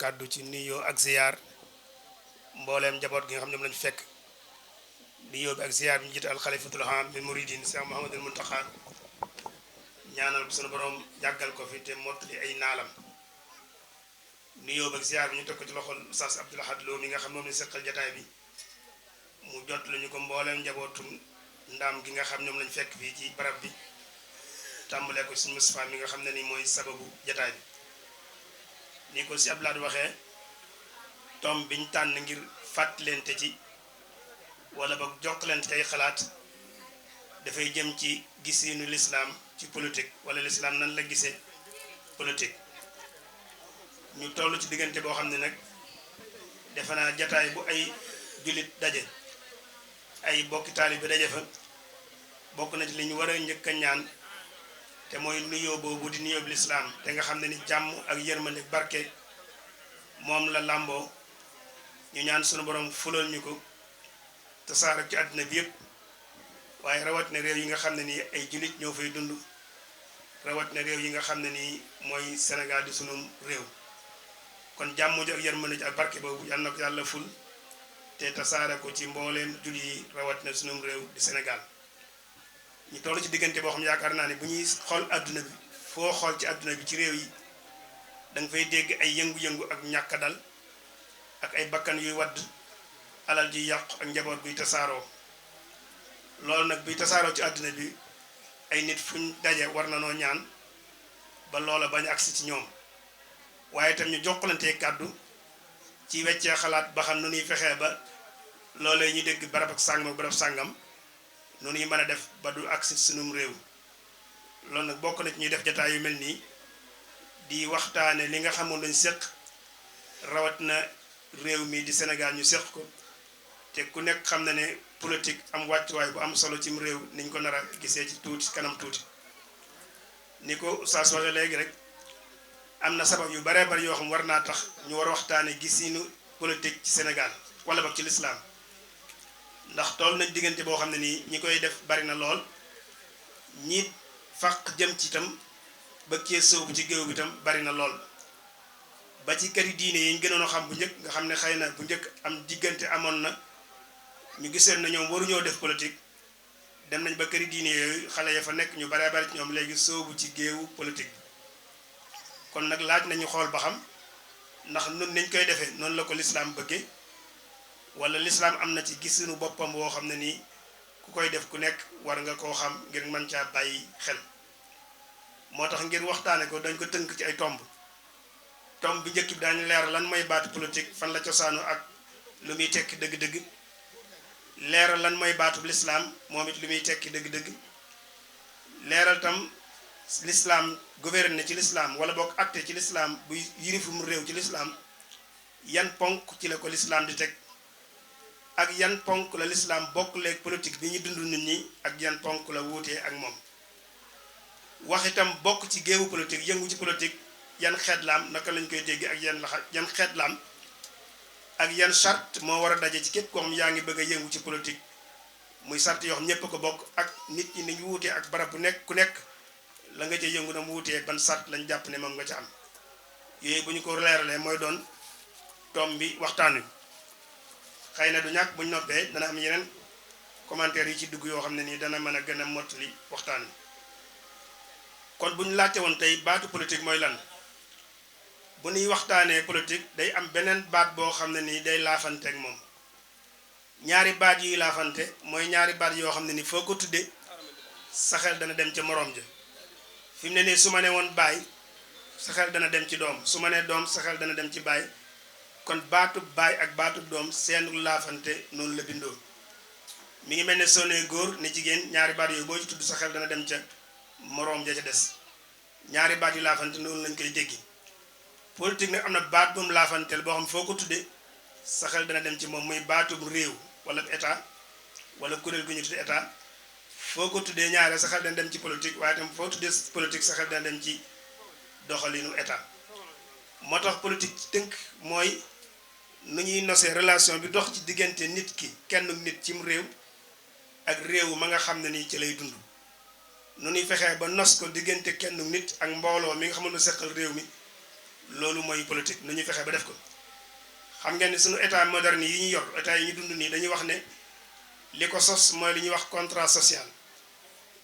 kàddu ci nuyoo ak ziyaar mbooleem njaboot gi nga xam ne ñoom lañu fekk nuyoo bi ak ziyaar bi ñu jiite alxalifatul aam lil muridin Cheikh Mouhamadul Muntaxa ñaanal ko sunu borom jàggal ko fi te mottali ay naalam nuyoo bi ak ziyaar bi ñu teg ko ci loxol Oustaz Abdoul Ahad Lo mi nga xam moom la seqal jataay bi mu jot lañu ko mbooleem njabootum ndaam gi nga xam ñoom lañu fekk fii ci barab bi tàmbalee ko suñu Moustapha mi nga xam ne ni mooy sababu jataay bi ni ko si Abdoul Ahad waxee tom biñ tànn ngir fàttalente ci wala ba jokkalante ci ay xalaat dafay jëm ci gisinu lislaam ci politique wala lislaam nan la gisee politique ñu toll ci diggante boo xam ne nag defe naa jataay bu ay jullit daje ay bokki taalibe daje fa bokk na ci li ñu war a njëkk a ñaan te mooy nuyoo boobu di nuyoo bi lislaam te nga xam ne ni jàmm ak yërmande barke moom la làmboo ñu ñaan sunu borom fulal ñu ko tasaare ci àddina bi yëpp waaye rawat na réew yi nga xam ne nii ay jullit ñoo fay dund rawat na réew yi nga xam ne nii mooy Sénégal di sunu réew kon jàmm ji ak yërmande ji ak barke boobu yal na ko yàlla ful te tasaare ko ci mbooleem jullit yi rawat na sunu réew di Sénégal ñu toll ci diggante boo xam yaakaar naa ne bu ñuy xool àdduna bi foo xool ci àdduna bi ci réew yi da nga fay dégg ay yëngu-yëngu ak ñàkk dal ak ay bakkan yuy wadd alal ji yàqu ak njaboot buy tasaaroo loolu nag buy tasaaroo ci àdduna bi ay nit fuñ daje war na noo ñaan ba loola bañ agsi ci ñoom waaye itam ñu jokkalantee kàddu ci weccee xalaat ba xam nu ñuy fexee ba loolee ñu dégg barab ak sàngam barab sàngam nu ñuy mën a def ba du agsi sunum réew loolu nag bokk na ci ñuy def jataay yu mel nii di waxtaane li nga xamoon lañ séq rawat na réew mi di Sénégal ñu séq ko te ku nekk xam na ne politique am wàccuwaay bu am solo cim réew niñ ko nar a gisee ci tuuti kanam tuuti ni ko saa soxla léegi rek am na sabab yu baree bari yoo xam war naa tax ñu war a waxtaane gisinu politique ci Sénégal wala boog ci lislaam ndax toll nañ diggante boo xam ne nii ñi koy def bari na lool ñi fàq jëm ci itam ba kee soobu ci géew bi itam bari na lool ba ci këri diine yi ñu gënoon a xam bu njëkk nga xam ne xëy na bu njëkk am diggante amoon na ñu giseen na ñoom waruñoo def politique dem nañ ba këri diine yooyu xale ya fa nekk ñu baree bari ci ñoom léegi soobu ci géewu politique kon nag laaj nañu xool ba xam ndax nun niñ koy defee noonu la ko lislaam bëggee wala lislaam am na ci gisinu boppam woo xam ne nii ku koy def ku nekk war nga koo xam ngir mën caa bàyyi xel moo tax ngir waxtaane ko dañ ko tënk ci ay tomb bi njëkk bi daañu leer lan mooy baatu politique fan la cosaanu ak lu muy tekki dëgg-dëgg leeral lan mooy baatu lislaam moom it lu muy tekki dëgg-dëgg leeral tam lislaam gouverner ci lislaam wala bokk acte ci lislaam buy yirifum réew ci lislaam yan ponk ci la ko lislaam di teg ak yan ponk la lislaam bokk leeg politique bi ñu dund nit ñi ak yan ponk la wuutee ak moom wax itam bokk ci géewu politique yëngu ci politique yan xeet laam naka lañ koy dégg ak yan xeet laam ak yan charte moo war a daje ci képp koo xam yaa ngi bëgg a yëngu ci politique muy charte yoo xam ñépp ko bokk ak nit ñi ni ñu wuutee ak barab bu nekk ku nekk la nga ca yëngu na mu wuutee ban charte lañ jàpp ne moom nga ca am yooyu bu ñu ko leeralee mooy doon tom bi waxtaan wi xëy na du ñàkk buñ noppee dana am yeneen commentaire yi ci dugg yoo xam ne nii dana mën a gën a mottali waxtaan wi kon bu ñu laajte woon tey baatu politique mooy lan bu ñuy waxtaanee politique day am beneen baat boo xam ne nii day laafante ak moom ñaari baat yuy laafante mooy ñaari baat yoo xam ne ni foo ko tuddee sa xel dana dem ca moroom ja fi mu ne nii su ma ne woon baay sa xel dana dem ci doom su ma nee doom sa xel dana dem ci baay kon baatub baay ak baatub doom seenu laafante noonu la bindoo mi ngi mel ne soo nee góor ne jigéen ñaari baat yooyu boo ci tudd sa xel dana dem ca moroom ja ca des ñaari baat yu laafante noonu lañ koy déggi politique nag am na baat bu mu laafanteel boo xam foo ko tuddee sa xel dana dem ci moom muy baatub réew wala état wala kuréel gu ñu tuddee état foo ko tuddee ñaare sa xel dana dem ci politique waaye tam foo tuddee politique sa xel dana dem ci doxalinu état moo tax politique ci tënk mooy nu ñuy nosee relation bi dox ci diggante nit ki kenn nit cim réew ak réew ma nga xam ne nii ci lay dund nu ñuy fexee ba nos ko diggante kenn nit ak mbooloo mi nga xam ne seqal réew mi loolu mooy politique nu ñu fexe ba def ko. xam ngeen ne suñu état moderne yi ñu yor état yi ñu dund nii dañuy wax ne li ko sos mooy li ñuy wax contrat social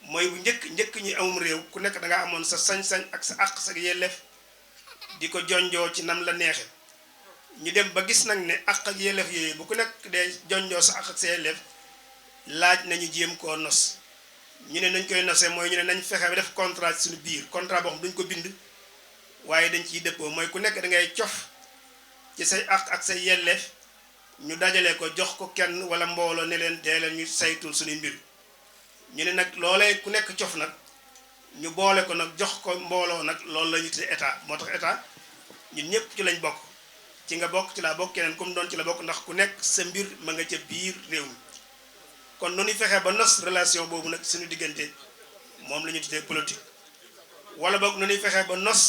mooy bu njëkk ñu amum réew ku nekk da nga amoon sa sañ-sañ ak sa àq sa yelleef di ko jonjoo ci nam la neexe ñu dem ba gis nag ne àq ak yelleef yooyu bu ku nekk dee jonjoo sa àq ak sa yelleef laaj nañu jéem koo nos ñu ne nañ koy nosee mooy ñu ne nañ fexe ba def contrat ci suñu biir contrat boo xam duñ ko bind waaye dañ ciy dëppoo mooy ku nekk da ngay cof ci say àq ak say yelleef ñu dajale ko jox ko kenn wala mbooloo ne leen dee leen ñu saytul suñu mbir ñu ne nag loolee ku nekk cof nag ñu boole ko nag jox ko mbooloo nag loolu la ñu tuddee état moo tax état ñun ñëpp ci lañ bokk ci nga bokk ci laa bokk keneen comme doon ci la bokk ndax ku nekk sa mbir ma nga ca biir réew mi kon nu ñuy fexee ba nos relation boobu nag suñu diggante moom la ñu tuddee politique wala boog nu ñuy fexee ba nos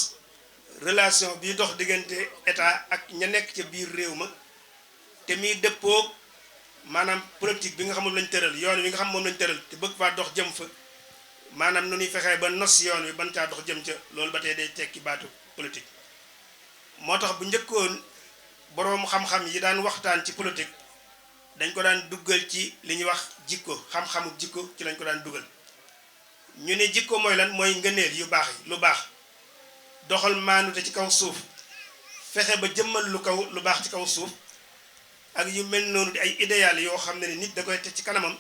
relation bi dox diggante état ak ña nekk ca biir réew ma te muy dëppoog maanaam politique bi nga xam moom lañ tëral yoon wi nga xam moom lañ tëral te bëgg faa dox jëm fa maanaam nu ñuy fexee ba nos yoon wi ban caa dox jëm ca loolu ba tey day tekki baatu politique. moo tax bu njëkkoon boroom xam-xam yi daan waxtaan ci politique dañ ko daan duggal ci li ñuy wax jikko xam-xamu jikko ci lañ ko daan dugal ñu ne jikko mooy lan mooy ngëneel yu baax yi lu baax doxal maanute ci kaw suuf fexe ba jëmmal lu baax ci kaw suuf ak yu mel noonu di ay idéal yoo xam ne ni nit da koy teg ci kanamam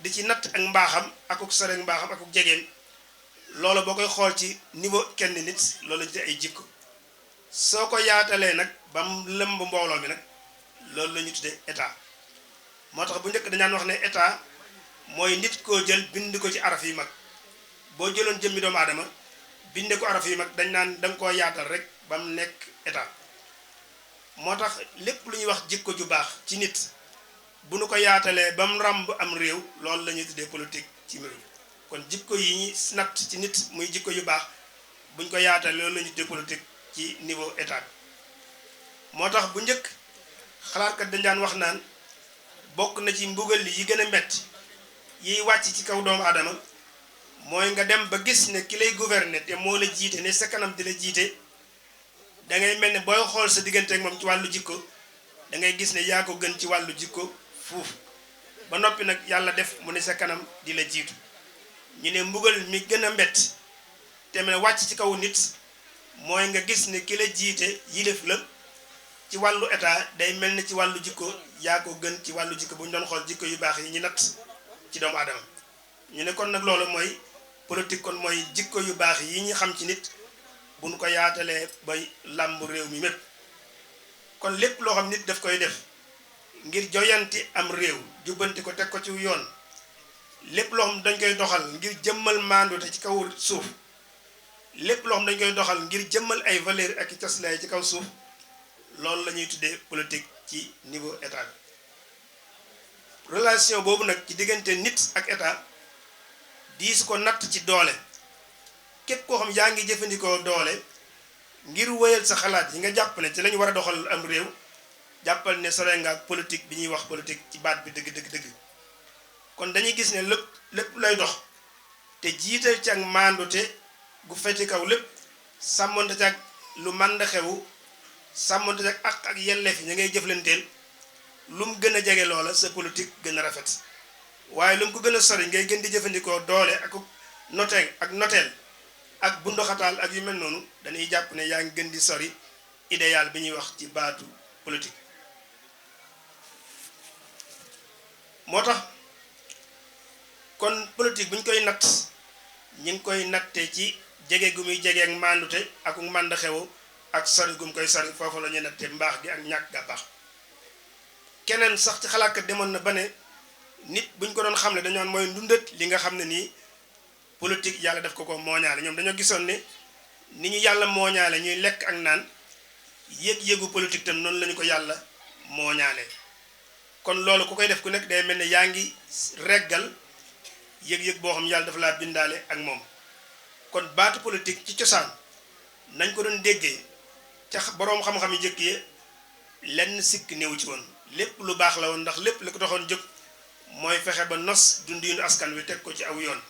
di ci natt ak mbaaxam akuk sore ak mbaaxam akuk jegeem loolu boo koy xool ci niveau kenn nit loolu la ci ay jikko soo ko yaatalee nag ba mu lëmb mbooloo mi nag loolu la ñu tuddee état moo tax bu njëkk dañaan wax ne état mooy nit koo jël bind ko ci araf yi mag boo jëloon jëmmi doomu aadama binde ko araf yi mag dañ naan da nga koo yaatal rek ba mu nekk état moo tax lépp lu ñuy wax jikko ju baax ci nit bu nu ko yaatalee ba mu ràmb am réew loolu la ñuy tuddee politique ci réew kon jikko yi ñi natt ci nit muy jikko yu baax buñ ko yaatalee loolu la ñuy tuddee politique ci niveau état moo tax bu njëkk xalaatkat dañ daan wax naan bokk na ci mbugal yi gën a metti yiy wàcc ci kaw doomu aadama mooy nga dem ba gis ne ki lay gouverner te moo la jiite ne sa kanam di la jiite da ngay mel ne booy xool sa diggante ak moom ci wàllu jikko da ngay gis ne yaa ko gën ci wàllu jikko fuuf ba noppi nag yàlla def mu ne sa kanam di la jiitu ñu ne mbugal mi gën a metti te mel wàcc ci kaw nit mooy nga gis ne ki la jiite yilif la ci wàllu état day mel ne ci wàllu jikko yaa ko gën ci wàllu jikko bu ñu doon xool jikko yu baax yi ñu natt ci doomu aadama ñu ne kon nag loolu mooy politique kon mooy jikko yu baax yi ñu xam ci nit bu ñu ko yaatalee bay làmb réew mi mépp kon lépp loo xam nit daf koy def ngir joyanti am réew jubbanti ko teg ko ci yoon lépp loo xam dañ koy doxal ngir jëmmal maandute ci kaw suuf lépp loo xam dañ koy doxal ngir jëmmal ay valeur ak i taslaay ci kaw suuf loolu la ñuy tuddee politique ci niveau état bi relation boobu nag ci diggante nit ak état diis ko natt ci doole képp koo xam yaa ngi jëfandikoo doole ngir wéyal sa xalaat yi nga jàpp ne ci la ñu war a doxal am réew jàppal ne sore nga ak politique bi ñuy wax politique ci baat bi dëgg kon dañuy gis ne lépp lay dox te jiital ci ak maandute gu feti kaw lépp sàmmonte ci ak lu mànd xewu sàmmonte ci ak yelleef yi ña ngay jëflanteel lu mu gën a jege loola sa politique gën a rafet waaye lu mu ko gën a sori ngay gën di jëfandikoo doole ak noteel ak bundoxataal ak yu mel noonu dañuy jàpp ne yaa ngi gën di sori idéal bi ñuy wax ci baatu politique moo tax kon politique bu ñu koy natt ñi ngi koy natte ci jege gu muy jege ak mandute ak mànd xewu ak sori gu mu koy sori foofu la ñuy natte mbaax gi ak ñàkk ga baax keneen sax ci xalaatkat demoon na ba ne nit buñ ko doon xam ne dañoon mooy ndundat li nga xam ne nii politique yàlla def ko mooñaale ñoom dañoo gisoon ne ni ñu yàlla mooñaale ñuy lekk ak naan yëg-yëgu politique tam noonu lañu ko yàlla mooñaale kon loolu ku koy def ku nekk day mel ne yaa ngi reggal yëg-yëg boo xam yàlla dafa laa bindaale ak moom kon baatu politique ci cosaan nañ ko doon déggee ca boroom xam-xam yi jëkk yi lenn sikk néew ci woon lépp lu baax la woon ndax lépp li ko taxoon jóg mooy fexe ba nos dundinu askan wi teg ko ci aw yoon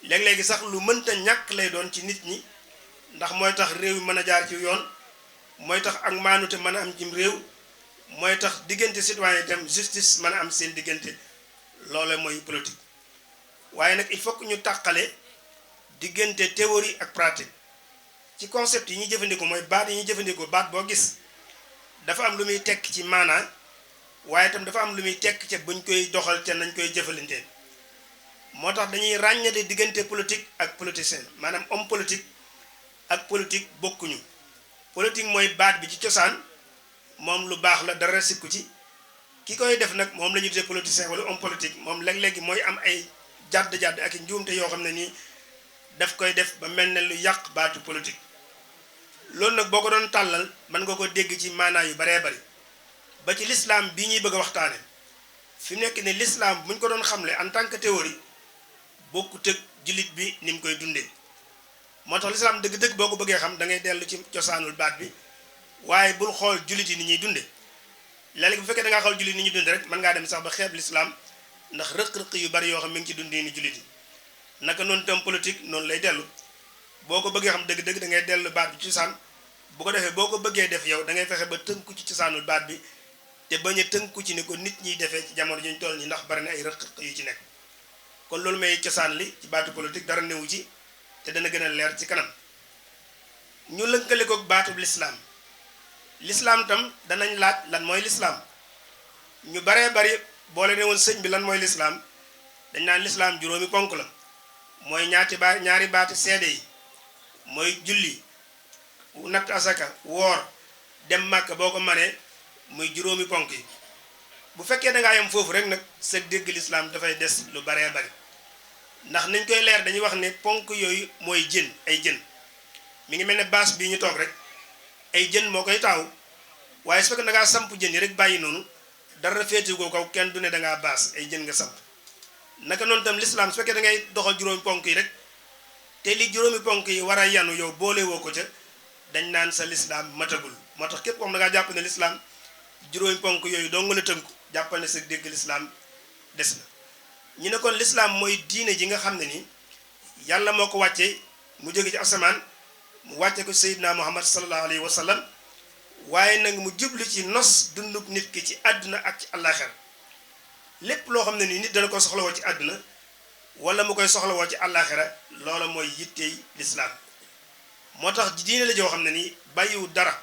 léeg-léegi sax lu mënta ñàkk lay doon ci nit ñi ndax mooy tax réew mi mën a jaar ci yoon mooy tax ak maanute mën a am cim réew mooy tax diggante citoyen itam justice mën a am seen diggante loole mooy politique waaye nag il faut que ñu tàqale diggante théorie ak pratique ci concept yi ñuy jëfandikoo mooy baat yi ñuy jëfandikoo baat boo gis dafa am lu muy tekk ci maanaa waaye itam dafa am lu muy tekk ca buñ koy doxal ca nañ koy jëfalantee moo tax dañuy ràññale diggante politique ak politicien maanaam homme politique ak politique bokkuñu politique mooy baat bi ci cosaan moom lu baax la dara sikku ci ki koy def nag moom la ñuy tuddee politicien wala homme politique moom léeg-léegi mooy am ay jàdd-jàdd ak i njuumte yoo xam ne nii daf koy def ba mel ne lu yàq baatu politique loolu nag boo ko doon tàllal mën nga ko dégg ci maanaa yu baree bari ba ci l'islam bii ñuy bëgg a waxtaane fi mu nekk ni l'islam bu ñu ko doon xamle en tant que théorie bokkut ak jullit bi ni mu koy dundee moo tax l'islam dëgg-dëgg boo ko bëggee xam da ngay dellu ci cosaanul baat bi waaye bul xool jullit yi ni ñuy dunde léeg-léeg bu fekkee da ngaa xool jullit ni ñuy dunde rek mën ngaa dem sax ba xeeb l'islam ndax rëq-rëq yu bari yoo xam mi ngi ci dundee ni jullit yi naka noonu tam politique noonu lay dellu boo ko bëggee xam dëgg-dëgg da ngay dellu baat bi ci cosaan bu ko defee boo ko bëggee def yow da ngay fexe ba tënku ci cosaanul baat bi te bañ a tënku ci ni ko nit ñiy defee ci jamono ji ñu toll nii ndax bari na ay rëq-rëq yu ci nekk kon loolu may cosaan li ci baatu politique dara newu ci te dana gën a leer ci kanam ñu lënkale ko baatub l'islam l'islam tam danañ laaj lan mooy l'islam ñu baree bari boole ne woon sëñ bi lan mooy l'islam dañ naan l'islam juróomi ponk la mooy ñaari baati seede yi mooy julli natt asaka woor dem màkk boo ko manee muy juróomi ponk yi bu fekkee da ngaa yem foofu rek nag sa dégg l'islam dafay des lu baree bari ndax nañ koy leer dañuy wax ne ponk yooyu mooy jën ay jën mi ngi mel ne baas bii ñu toog rek ay jën moo koy taaw waaye su fekkee da ngaa samp jën yi rek bàyyi noonu dara féete ko kaw kenn du ne da ngaa baas ay jën nga samp naka noonu tam l'islam su fekkee da ngay doxal juróomi ponk yi rek te li juróomi ponk yi war a yanu yow boole woo ko ca dañ naan sa l'islam matagul moo tax képp comme da ngaa jàpp ne l'islam juróomi ponk yooyu doo nga la tënku jàppal ne sa dégg l'islam des na ñu ne kon l'islam mooy diine ji nga xam ne ni yàlla moo ko wàccee mu jóge ci asamaan mu wàcce ko Seydina Muhammad sallallahu alayhi wa sallam waaye nag mu jublu ci nos dunduk nit ki ci àdduna ak ci àllaaxira lépp loo xam ne ni nit dana ko soxlawoo ci àdduna wala mu koy soxlawoo ci àllaaxira loola mooy yittey l'islam moo tax diine la joo xam ne ni bàyyiwu dara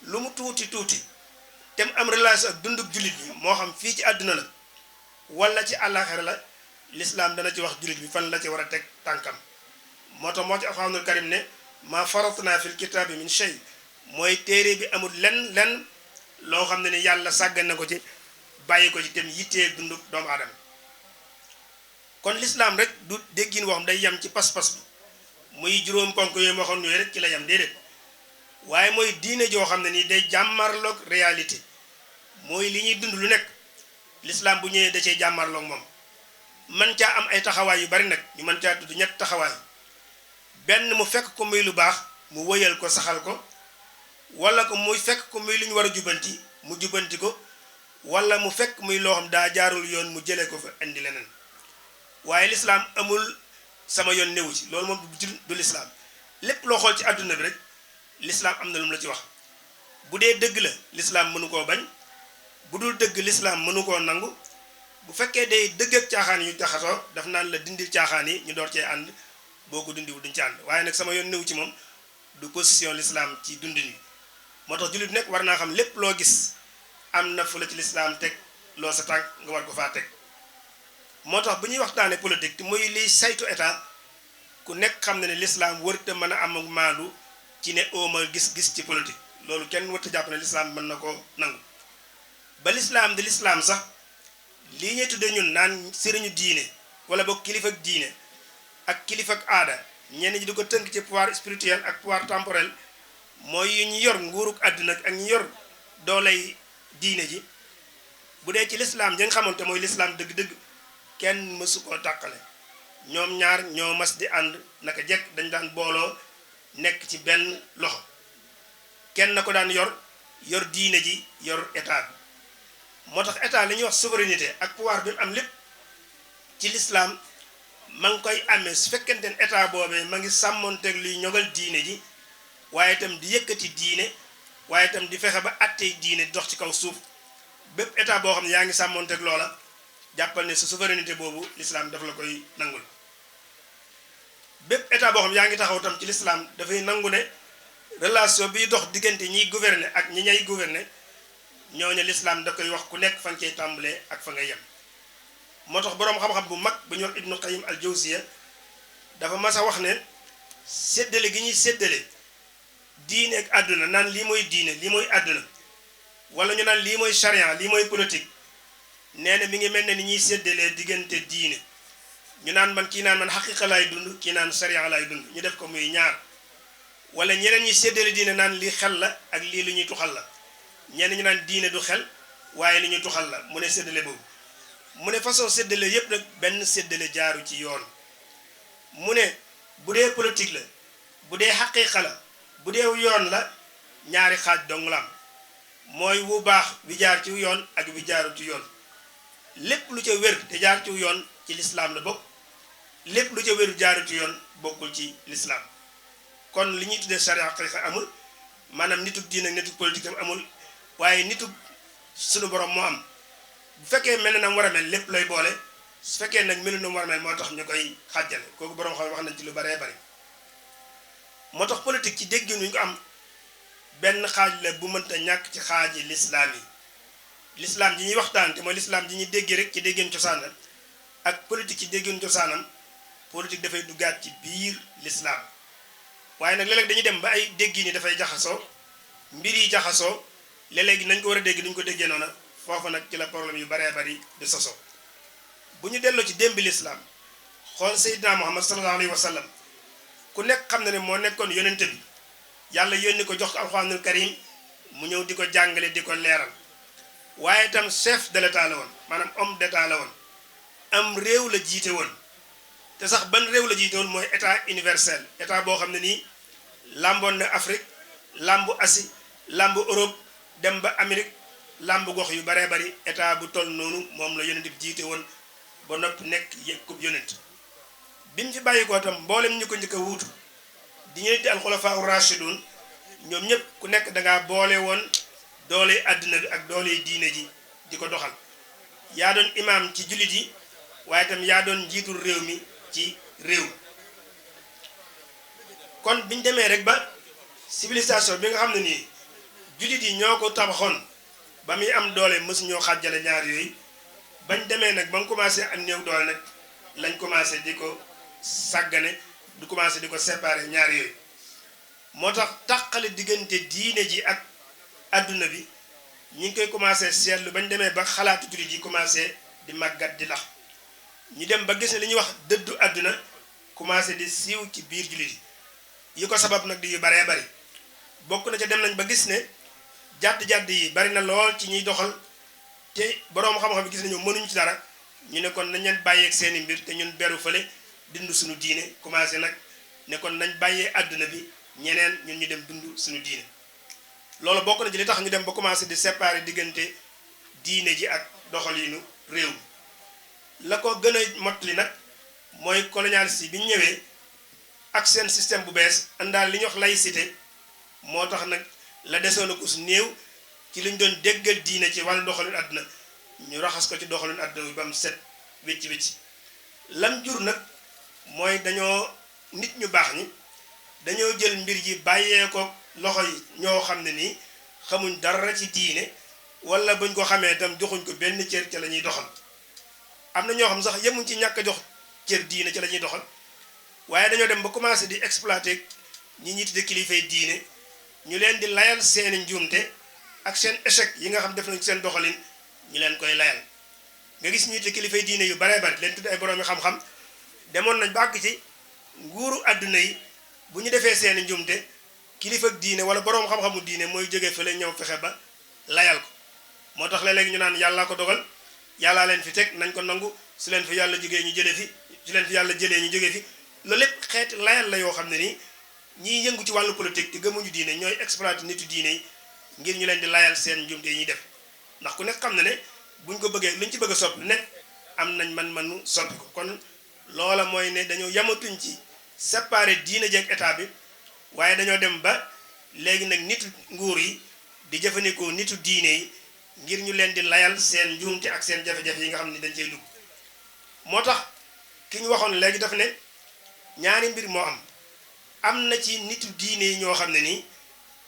lu mu tuuti tuuti te mu am relation ak dunduk jullit bi moo xam fii ci àdduna la wala ci àllaaxira la l'islam dana ci wax jullit bi fan la ci war a teg tànkam moo tax moo ci alxuraanul karim ne ma faratna fil kitaabi min shay mooy téere bi amul lenn loo xam ne ni yàlla sàggan na ko ci bàyyi ko ci tem yittee dunduk doomu aadama kon l'islam rek du déggin woo xam day yem ci pas-pas bi muy juróom ponk yooyu moo xam ne rek ci la yem déedéet waaye mooy diine joo xam ne ni day jàmmarloog réalité mooy li ñuy dund lu nekk l'islam bu ñëwee da cee jàmmarloog moom man caa am ay taxawaay yu bari nag ñu mën caa tudd ñett taxawaay benn mu fekk ko muy lu baax mu wëyal ko saxal ko wala ko muy fekk ko muy lu ñu war a jubanti mu jubanti ko wala mu fekk muy loo xam daa jaarul yoon mu jëlee ko fa indi leneen waaye l'islam amul sama yoon newu ci loolu moom du l'islam lépp loo xool ci àdduna bi rek l'islam am na lu mu la ci wax bu dee dëgg la l'islam mënu koo bañ bu dul dëgg l'islam mënu koo nangu bu fekkee day dëgg ak caaxaan yu taxatoo daf naan la dindil caaxaan yi ñu door cee ànd boo ko dindiwul duñ ci ànd waaye nag sama yoon newu ci moom du position l'islam ci dundin yi moo tax jullit nekk war naa xam lépp loo gis am na fu la ci l'islam teg loo sa tànk nga war ko faa teg moo tax bu ñuy waxtaanee politique te muy liy saytu état ku nekk xam ne ne l'islam wërta mën a am ak maandu ci ne ooma gis-gis ci politique loolu kenn wërta jàpp ne l'islam mën na ko nangu ba l'islam di l'islam sax lii ñuy tuddee ñun naan sëriñu diine wala boog kilifa ak diine ak kilifa ak aada ñenn ñi di ko tënk ci pouvoir spirituel ak pouvoir temporel mooy yu ñu yor nguuruk àdduna ak ñu yor dooley diine ji bu dee ci l'islam ja nga xamante mooy l'islam dëgg-dëgg kenn mësu koo tàqale ñoom ñaar ñoo mas di ànd naka jekk dañ daan booloo nekk ci benn loxo kenn na ko daan yor diine ji yor état bi moo tax état li ñuy wax souveraineté ak pouvoir bi am lépp ci l'islam ma ngi koy amee su fekkente ne état boobee ma ngi sàmmonteeg luy ñogal diine ji waaye itam di yëkkati diine waaye itam di fexe ba attey diine di dox ci kaw suuf bépp état boo xam ne yaa ngi sàmmonteeg loola jàppal ne sa souveraineté boobu l'islam daf la koy nangul bépp état boo xam ne yaa ngi taxaw tam ci l'islam dafay nangu ne relation biy dox diggante ñiy gouverner ak ñi ñay gouverner ñooñu l'islam da koy wax ku nekk fa nga cay tàmbalee ak fa nga yem moo tax boroom xam-xam bu mag bu ñu wax Ibnu Qayyim al-Jawziya dafa mas a wax ne séddale gi ñuy séddale diine ak àdduna naan lii mooy diine lii mooy àdduna wala ñu naan lii mooy charia lii mooy politique nee na mi ngi mel ne ni ñuy séddalee diggante diine ñu naan man kii naan man xaqiqa laay dund kii naan charia laay dund ñu def ko muy ñaar wala ñeneen ñi séddale diine naan lii xel la ak lii lu ñuy tuxal la ñeneen ñu naan diine du xel waaye li ñuy tuxal la mu ne séddale boobu mu ne façon séddale yépp nag benn séddale jaaru ci yoon mu ne bu dee politique la bu dee xaqiqa la bu dee yoon la ñaari xaaj dong la am mooy wu baax bi jaar ci yoon ak bi jaaru ci yoon lépp lu ca wér te jaar ci yoon ci lislaam la bokk lépp lu ca wéru jaaru ci yoon bokkul ci lislaam kon li ñuy tuddee charia xaqiqa amul maanaam nitug diine ak nitug politique am amul waaye nitug sunu borom moo am bu fekkee mel na mu war a mel lépp lay boole su fekkee nag melu na mu war a mel moo tax ñu koy xàjjale kooku borom xam wax nañ ci lu baree bari moo tax politique ci dégg ñu ko am benn xaaj la bu mënta ñàkk ci xaaji lislaam yi lislaam ji ñuy waxtaan te mooy lislaam ji ñuy déggee rek ci déggeen cosaanam ak politique ci déggeen cosaanam politique dafay duggaat ci biir lislaam waaye nag léeg-léeg dañuy dem ba ay déggi ni dafay jaxasoo mbir yi jaxasoo léeg-léegi nañ ko war a dégg duñ ko déggee noona foofu nag ci la problème yu baree bari di soso bu ñu delloo ci démbi lislaam xool Seydina Muhammad sallallahu alayhi wa sallam ku nekk xam na ne moo nekkoon yonente bi yàlla yónni ko jox ko alxuraanul karim mu ñëw di ko jàngale di ko leeral waaye itam chef de l'état la woon maanaam homme d'état la woon am réew la jiite woon te sax ban réew la jiite woon mooy état universel état boo xam ne nii làmboon na Afrique làmbu Asie làmbu Europe dem ba Amérique làmbu gox yu baree bari état bu toll noonu moom la yonent bi jiite woon ba noppi nekk yëkkub yonent bi mu fi bàyyi ko tam mboolem ñu ko njëkk a wuutu di ñëw di alxulafaa ur-raashidun ñoom ñëpp ku nekk dangaa boole woon doole àddina bi ak doole diine ji di ko doxal yaa doon imaam ci jullit yi waaye itam yaa doon njiitul réew mi ci réew kon biñ demee rek ba civilisation bi nga xam ne nii jullit yi ñoo ko tabaxoon ba muy am doole mësu ñoo xàjjale ñaar yooyu bañ demee nag ba mu commencé am néew doole nag lañ commencé di ko sàggane du commencé di ko séparer ñaar yooyu moo tax tàqale diggante diine ji ak adduna bi ñi ngi koy commencé seetlu bañ demee ba xalaatu jullit yi commencé di màggat di lax ñu dem ba gis ne li ñuy wax dëddu adduna commencé di siiw ci biir jullit yi ko sabab nag di yu baree bari bokk na ca dem nañ ba gis ne jàdd-jàdd yi bari na lool ci ñuy doxal te boroom xam-xam bi gis nañu mënuñu ci dara ñu ne kon nañ leen bàyyeeg seeni mbir te ñun beru fële dund suñu diine commencé nag ne kon nañ bàyyee àdduna bi ñeneen ñun ñu dem dund suñu diine loolu bokk na ci li tax ñu dem ba commencé di séparer diggante diine ji ak doxalinu réew mi la ko gën a mottali nag mooy colonialiste yi bi ñu ñëwee ak seen système bu bees àndaal li ñuy wax laïcité moo tax nag la desoon ak us néew ci li ñu doon déggal diine ci wàllu doxalinu àdduna ñu raxas ko ci doxalinu àdduna bi ba mu set wécc wécc lam jur nag mooy dañoo nit ñu baax ñi dañoo jël mbir yi bàyyee ko loxo yi ñoo xam ne nii xamuñ dara ci diine wala buñ ko xamee itam joxuñ ko benn cër ca la ñuy doxal am na ñoo xam sax yemuñ ci ñàkk a jox cër diine ca la ñuy doxal waaye dañoo dem ba commencé di exploiter ñi ñi tudde kilifay diine ñu leen di layal seeni njuumte ak seen échec yi nga xam def nañ ci seen doxalin ñu leen koy layal nga gis ñi tudde kilifay diine yu baree bari leen tudde ay boroomi xam-xam demoon nañ ba àgg ci nguuru àdduna yi bu ñu defee seeni njuumte kilifa ak diine wala boroom xam-xamu diine mooy jógee fële ñëw fexe ba layal ko moo tax léeg-léeg ñu naan yàllaa ko dogal yàllaa leen fi teg nañ ko nangu su leen fi yàlla jógee ñu jëlee fi su leen fi yàlla jëlee ñu jógee fi loolu lépp xeeti layal la yoo xam ne nii ñiy yëngu ci wàllu politique te gëmuñu diine ñooy exploité nitu diine yi ngir ñu leen di layal seen njuumte yi ñuy def ndax ku nekk xam na ne buñ ko bëggee luñ ci bëgg a soppi nekk am nañ man-manu soppi ko kon loola mooy ne dañoo yamatuñ ci séparer diine jeeg état bi waaye dañoo dem ba léegi nag nitu nguur yi di jëfandikoo nitu diine yi ngir ñu leen di layal seen njuumte ak seen jafe-jafe yi nga xam ne dañ cey dugg moo tax ki ñu waxoon léegi daf ne ñaari mbir moo am na ci nitu diine yi ñoo xam ne nii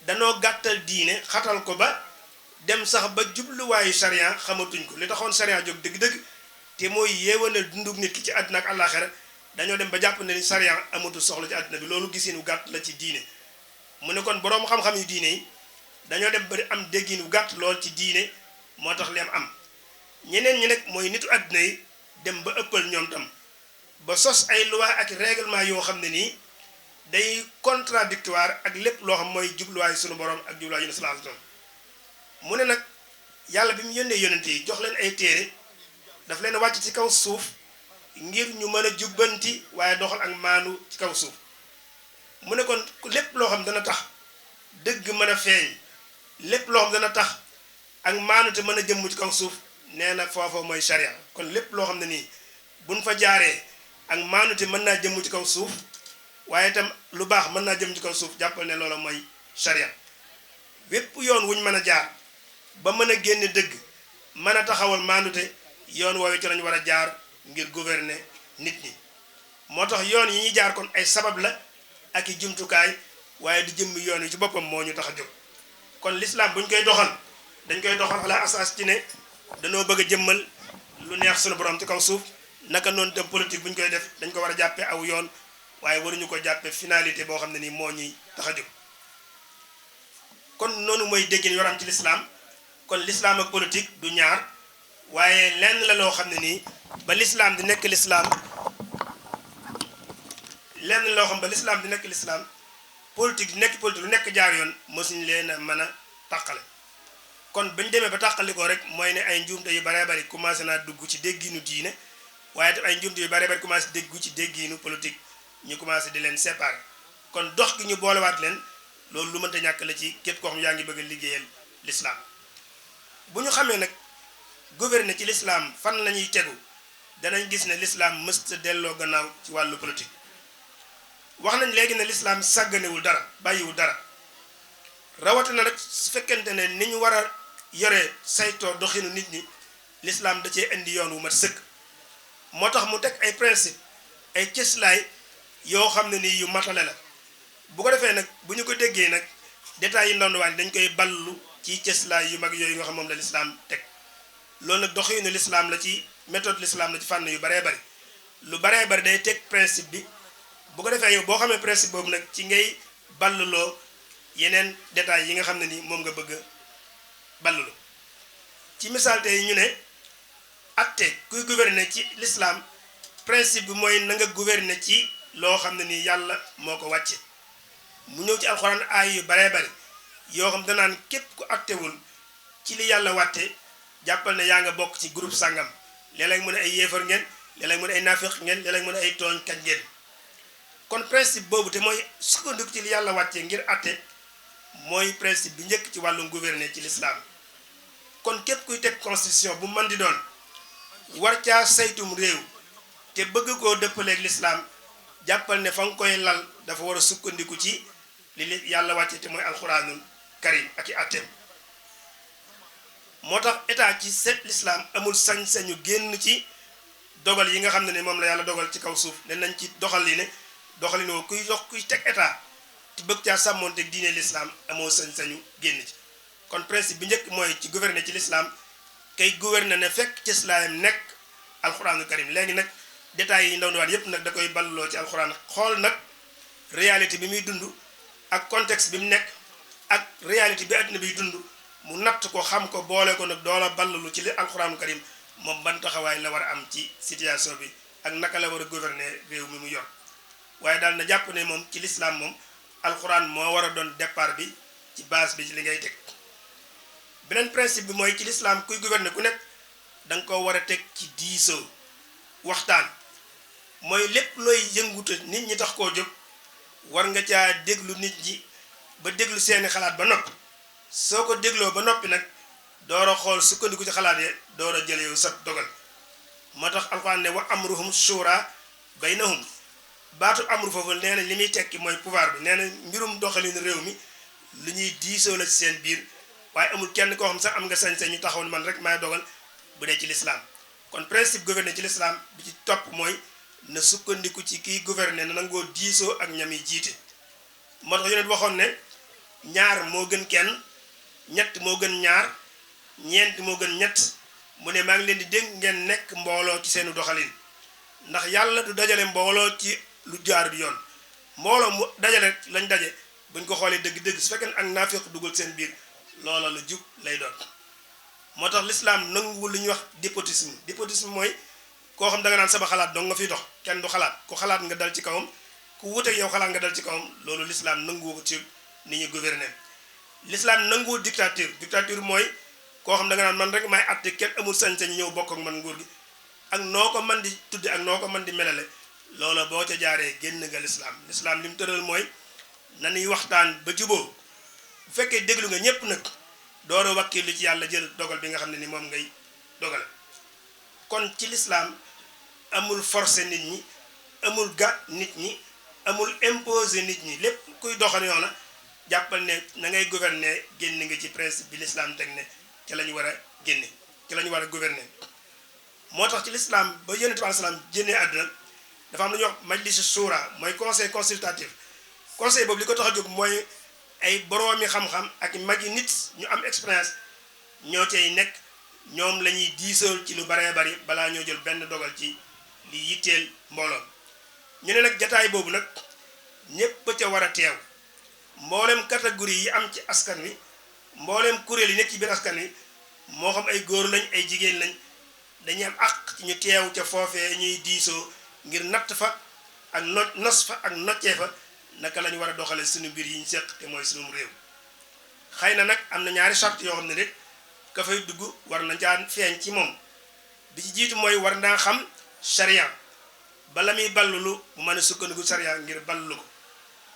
danoo gàttal diine xatal ko ba dem sax ba jubluwaayu sariya xamatuñ ko li taxoon sariya jóg dëgg-dëgg te mooy yéewanal dundug nit ki ci àddina ak àllaaxira dañoo dem ba jàpp ne ni sariya amatul soxla ci àddina bi loolu gisinu gàtt la ci diine mu ne kon boroom xam-xam yu diine yi dañoo dem ba am dégginu gàtt lool ci diine moo tax leen am ñeneen ñi nag mooy nitu àddina yi dem ba ëppal ñoom tam ba sos ay loi ak règlement yoo xam ne nii day contradictoire ak lépp loo xam mooy jubluwaayu sunu borom ak jubluwaayu Yonent sallallahu alayhi wasallam mu ne nag yàlla bi mu yónnee yonent yi jox leen ay téere daf leen wàcc ci kaw suuf ngir ñu mën a jubbanti waaye doxal ak maanu ci kaw suuf mu ne kon lépp loo xam dana tax dëgg mën a feeñ lépp loo xam dana tax ak maanu te mën a jëmm ci kaw suuf nee na foofa mooy sharia kon lépp loo xam ne nii buñ fa jaaree ak maanu te mën naa jëmm ci kaw suuf waaye itam lu baax mën naa jëm ci kaw suuf jàppal ne loola mooy sharia wépp yoon wuñ mën a jaar ba mën a génne dëgg mën a taxawal maandute yoon woowu ci lañu war a jaar ngir gouverner nit ñi moo tax yoon yi ñuy jaar kon ay sabab la ak i jumtukaay waaye di jëmmi yoon yi ci boppam moo ñu tax a jóg kon l'islam buñ koy doxal dañ koy doxal ala asas ci ne dañoo bëgg a jëmmal lu neex sunu borom ci kaw suuf naka noonu tam politique buñ koy def dañ ko war a jàppee aw yoon waaye waruñu ko jàppee finalité boo xam ne nii moo ñuy tax a jóg kon noonu mooy déggin yoram ci l'islam kon l'islam ak politique du ñaar waaye lenn la loo xam ne nii ba l'islam di nekk l'islam lenn loo xam ba l'islam di nekk l'islam politique di nekk politique lu nekk jaar yoon mosuñ leen a mën a tàqale kon bañ demee ba tàqali ko rek mooy ne ay njuumte yu baree bari commencé naa dugg ci dégginu diine waaye tam ay njuumte yu baree bari commencé déggu ci dégginu politique ñu commencé di leen séparer kon dox gi ñu boolewaat leen loolu lu mënta ñàkk la ci képp koo xam yaa ngi bëgg a liggéeyal l'islam bu ñu xamee nag gouverner ci l'islam fan la ñuy tegu danañ gis ne l'islam mësta delloo gannaaw ci wàllu politique wax nañ léegi ne l'islam sàgganewul dara bàyyiwul dara rawatina nag su fekkente ne ni ñu war a yore saytoo doxinu nit ñi l'islam da cee indi yoon wu mat sëkk moo tax mu teg ay principe ay cëslaay yoo xam ne nii yu matale la bu ko defee nag bu ñu ko déggee nag détails yi ndondowaan dañ koy ballu ci cëslaay yu mag yooyu nga xam moom la l'islam teg loolu nag doxinu l'islam la ci méthode l'islam la ci fànn yu baree bari lu baree bari day teg principe bi bu ko defee yow boo xamee principe boobu nag ci ngay balluloo yeneen détails yi nga xam ne ni moom nga bëgg ballulu ci misaal tey ñu ne atte kuy gouverner ci l'islam principe bi mooy na nga gouverner ci loo xam ne ni yàlla moo ko wàcce mu ñëw ci alxuraan aay yu baree bari yoo xam danaan képp ku attewul ci li yàlla wàtte jàppal ne yaa nga bokk ci groupe sàngam léeg-léeg mu ne ay yéefar ngeen léeg-léeg mu ne ay nafiq ngeen léeg-léeg mu ne ay tooñ kat ngeen kon principe boobu te mooy sukkandiku ci li yàlla wàcce ngir atte mooy principe bi njëkk ci wàllu gouverner ci l'islam kon képp kuy teg constitution bu mën di doon war caa saytum réew te bëgg koo dëppaleeg l'islam jàppal ne fa nga koy lal dafa war a sukkandiku ci li yàlla wàcce te mooy alxuraanul karim ak i atteem moo tax état ci set l'islam amul sañ-sañu génn ci dogal yi nga xam ne moom la yàlla dogal ci kaw suuf ne nañ ci doxalin woo kuy teg état te bëgg caa sàmmoonteeg diine l'islam amoo sañ-sañu génn ci kon principe bi njëkk mooy ci gouverner ci l'islam kay gouverner ne fekk ci islaam nekk alxuraanul karim léegi nag détails yi ndaw ndawaan yépp nag da koy balloo ci alxuraan xool nag réalité bi muy dund ak contexte bi mu nekk ak réalité bi àddina biy dund mu natt ko xam ko boole ko nag doola ballalu ci li alxuraanul karim moom ban taxawaay la war a am ci situation bi ak naka la war a gouverner réew mi mu yor waaye daal na jàpp ne moom ci l'islam moom alxuraan moo war a doon départ bi ci base bi ci li ngay teg beneen principe bi mooy ci l'islam kuy gouverner ku nekk da nga ko war a teg ci diisoo waxtaan mooy lépp looy yënguta nit ñi tax koo jóg war nga caa déglu nit ñi ba déglu seeni xalaat ba noppi soo ko dégloo ba noppi nag door a xool sukkandiku ci xalaat yi door a jële yow sa dogal moo tax alxuraan ne wa amruhum shura baynahum baatu amru foofu nee na li muy tekki mooy pouvoir bi nee na mbirum doxalin réew mi lu ñuy diisoo la ci seen biir waaye amul kenn koo xam sax am nga sañ-sañ ñu taxaw man rek maay dogal bu dee ci l'islam kon principe gouverner ci l'islam bi ci topp mooy na sukkandiku ci kiy gouverner na nangoo diisoo ak ñam yi jiite moo tax yonent waxoon ne ñaar moo gën kenn ñett moo gën ñaar ñeent moo gën ñett mu ne maa ngi leen di dénk ngeen nekk mbooloo ci seenu doxalin ndax yàlla du dajale mbooloo ci lu jaar bi yoon mbooloo mu dajale lañ daje buñ ko xoolee dëgg-dëgg su fekkee ak naafiq dugal seen biir loola lu jub lay doon moo tax l'islam nanguwul lu ñuy wax despotisme mooy koo xam da nga naan sama xalaat dong nga fiy dox kenn du xalaat ku xalaat nga dal ci kawam ku wuteeg yow xalaat nga dal ci kawam loolu l'islam nanguwu ko ci ni ñu gouverner l'islam nanguwul dictature mooy koo xam da nga naan man rek may àtte kenn amul sañ-sañ ñëw bokk ak man nguur gi ak noo ko man di tudde ak noo ko man di melale loola boo ca jaaree génn nga l'islam li mu tëral mooy nañuy waxtaan ba juboo bu fekkee déglu nga ñëpp nag door a wakkilu ci yàlla jël dogal bi nga xam ne ni moom ngay dogale kon ci l'islam amul forcer nit ñi amul gàtt nit ñi amul imposer nit ñi lépp kuy doxal yoon la jàppal ne na ngay gouverner génn nga ci principe bi l'islam teg ne ci la ñu war a génne ci la ñu war a gouverner moo tax ci l'islam ba yonent bi alayhi salaam génnee àdduna dafa am lu ñuy wax majlisu shura mooy conseil consultatif conseil boobu li ko tax a jóg mooy ay boroomi xam-xam ak magi nit ñu am expérience ñoo cay nekk ñoom la ñuy diisool ci lu baree bari balaa ñoo jël benn dogal ci li yitteel mbooloo ñu ne nag jataay boobu nag ñépp ca war a teew mboolem catégorie yi am ci askan wi mboolem kuréel yi nekk ci biir askan wi moo xam ay góor lañ ay jigéen lañ dañuy am àq ci ñu teew ca foofee ñuy diisoo ngir natt fa ak nos fa ak noccee fa naka la ñu war a doxale suñu mbir yi ñu seq te mooy suñu réew xëy na nag am na ñaari charte yoo xam ne rek ka fay dugg war na caa feeñ ci moom bi ci jiitu mooy war naa xam charia bala muy ballulu mu mën a sukkandiku charia ngir ballulu ko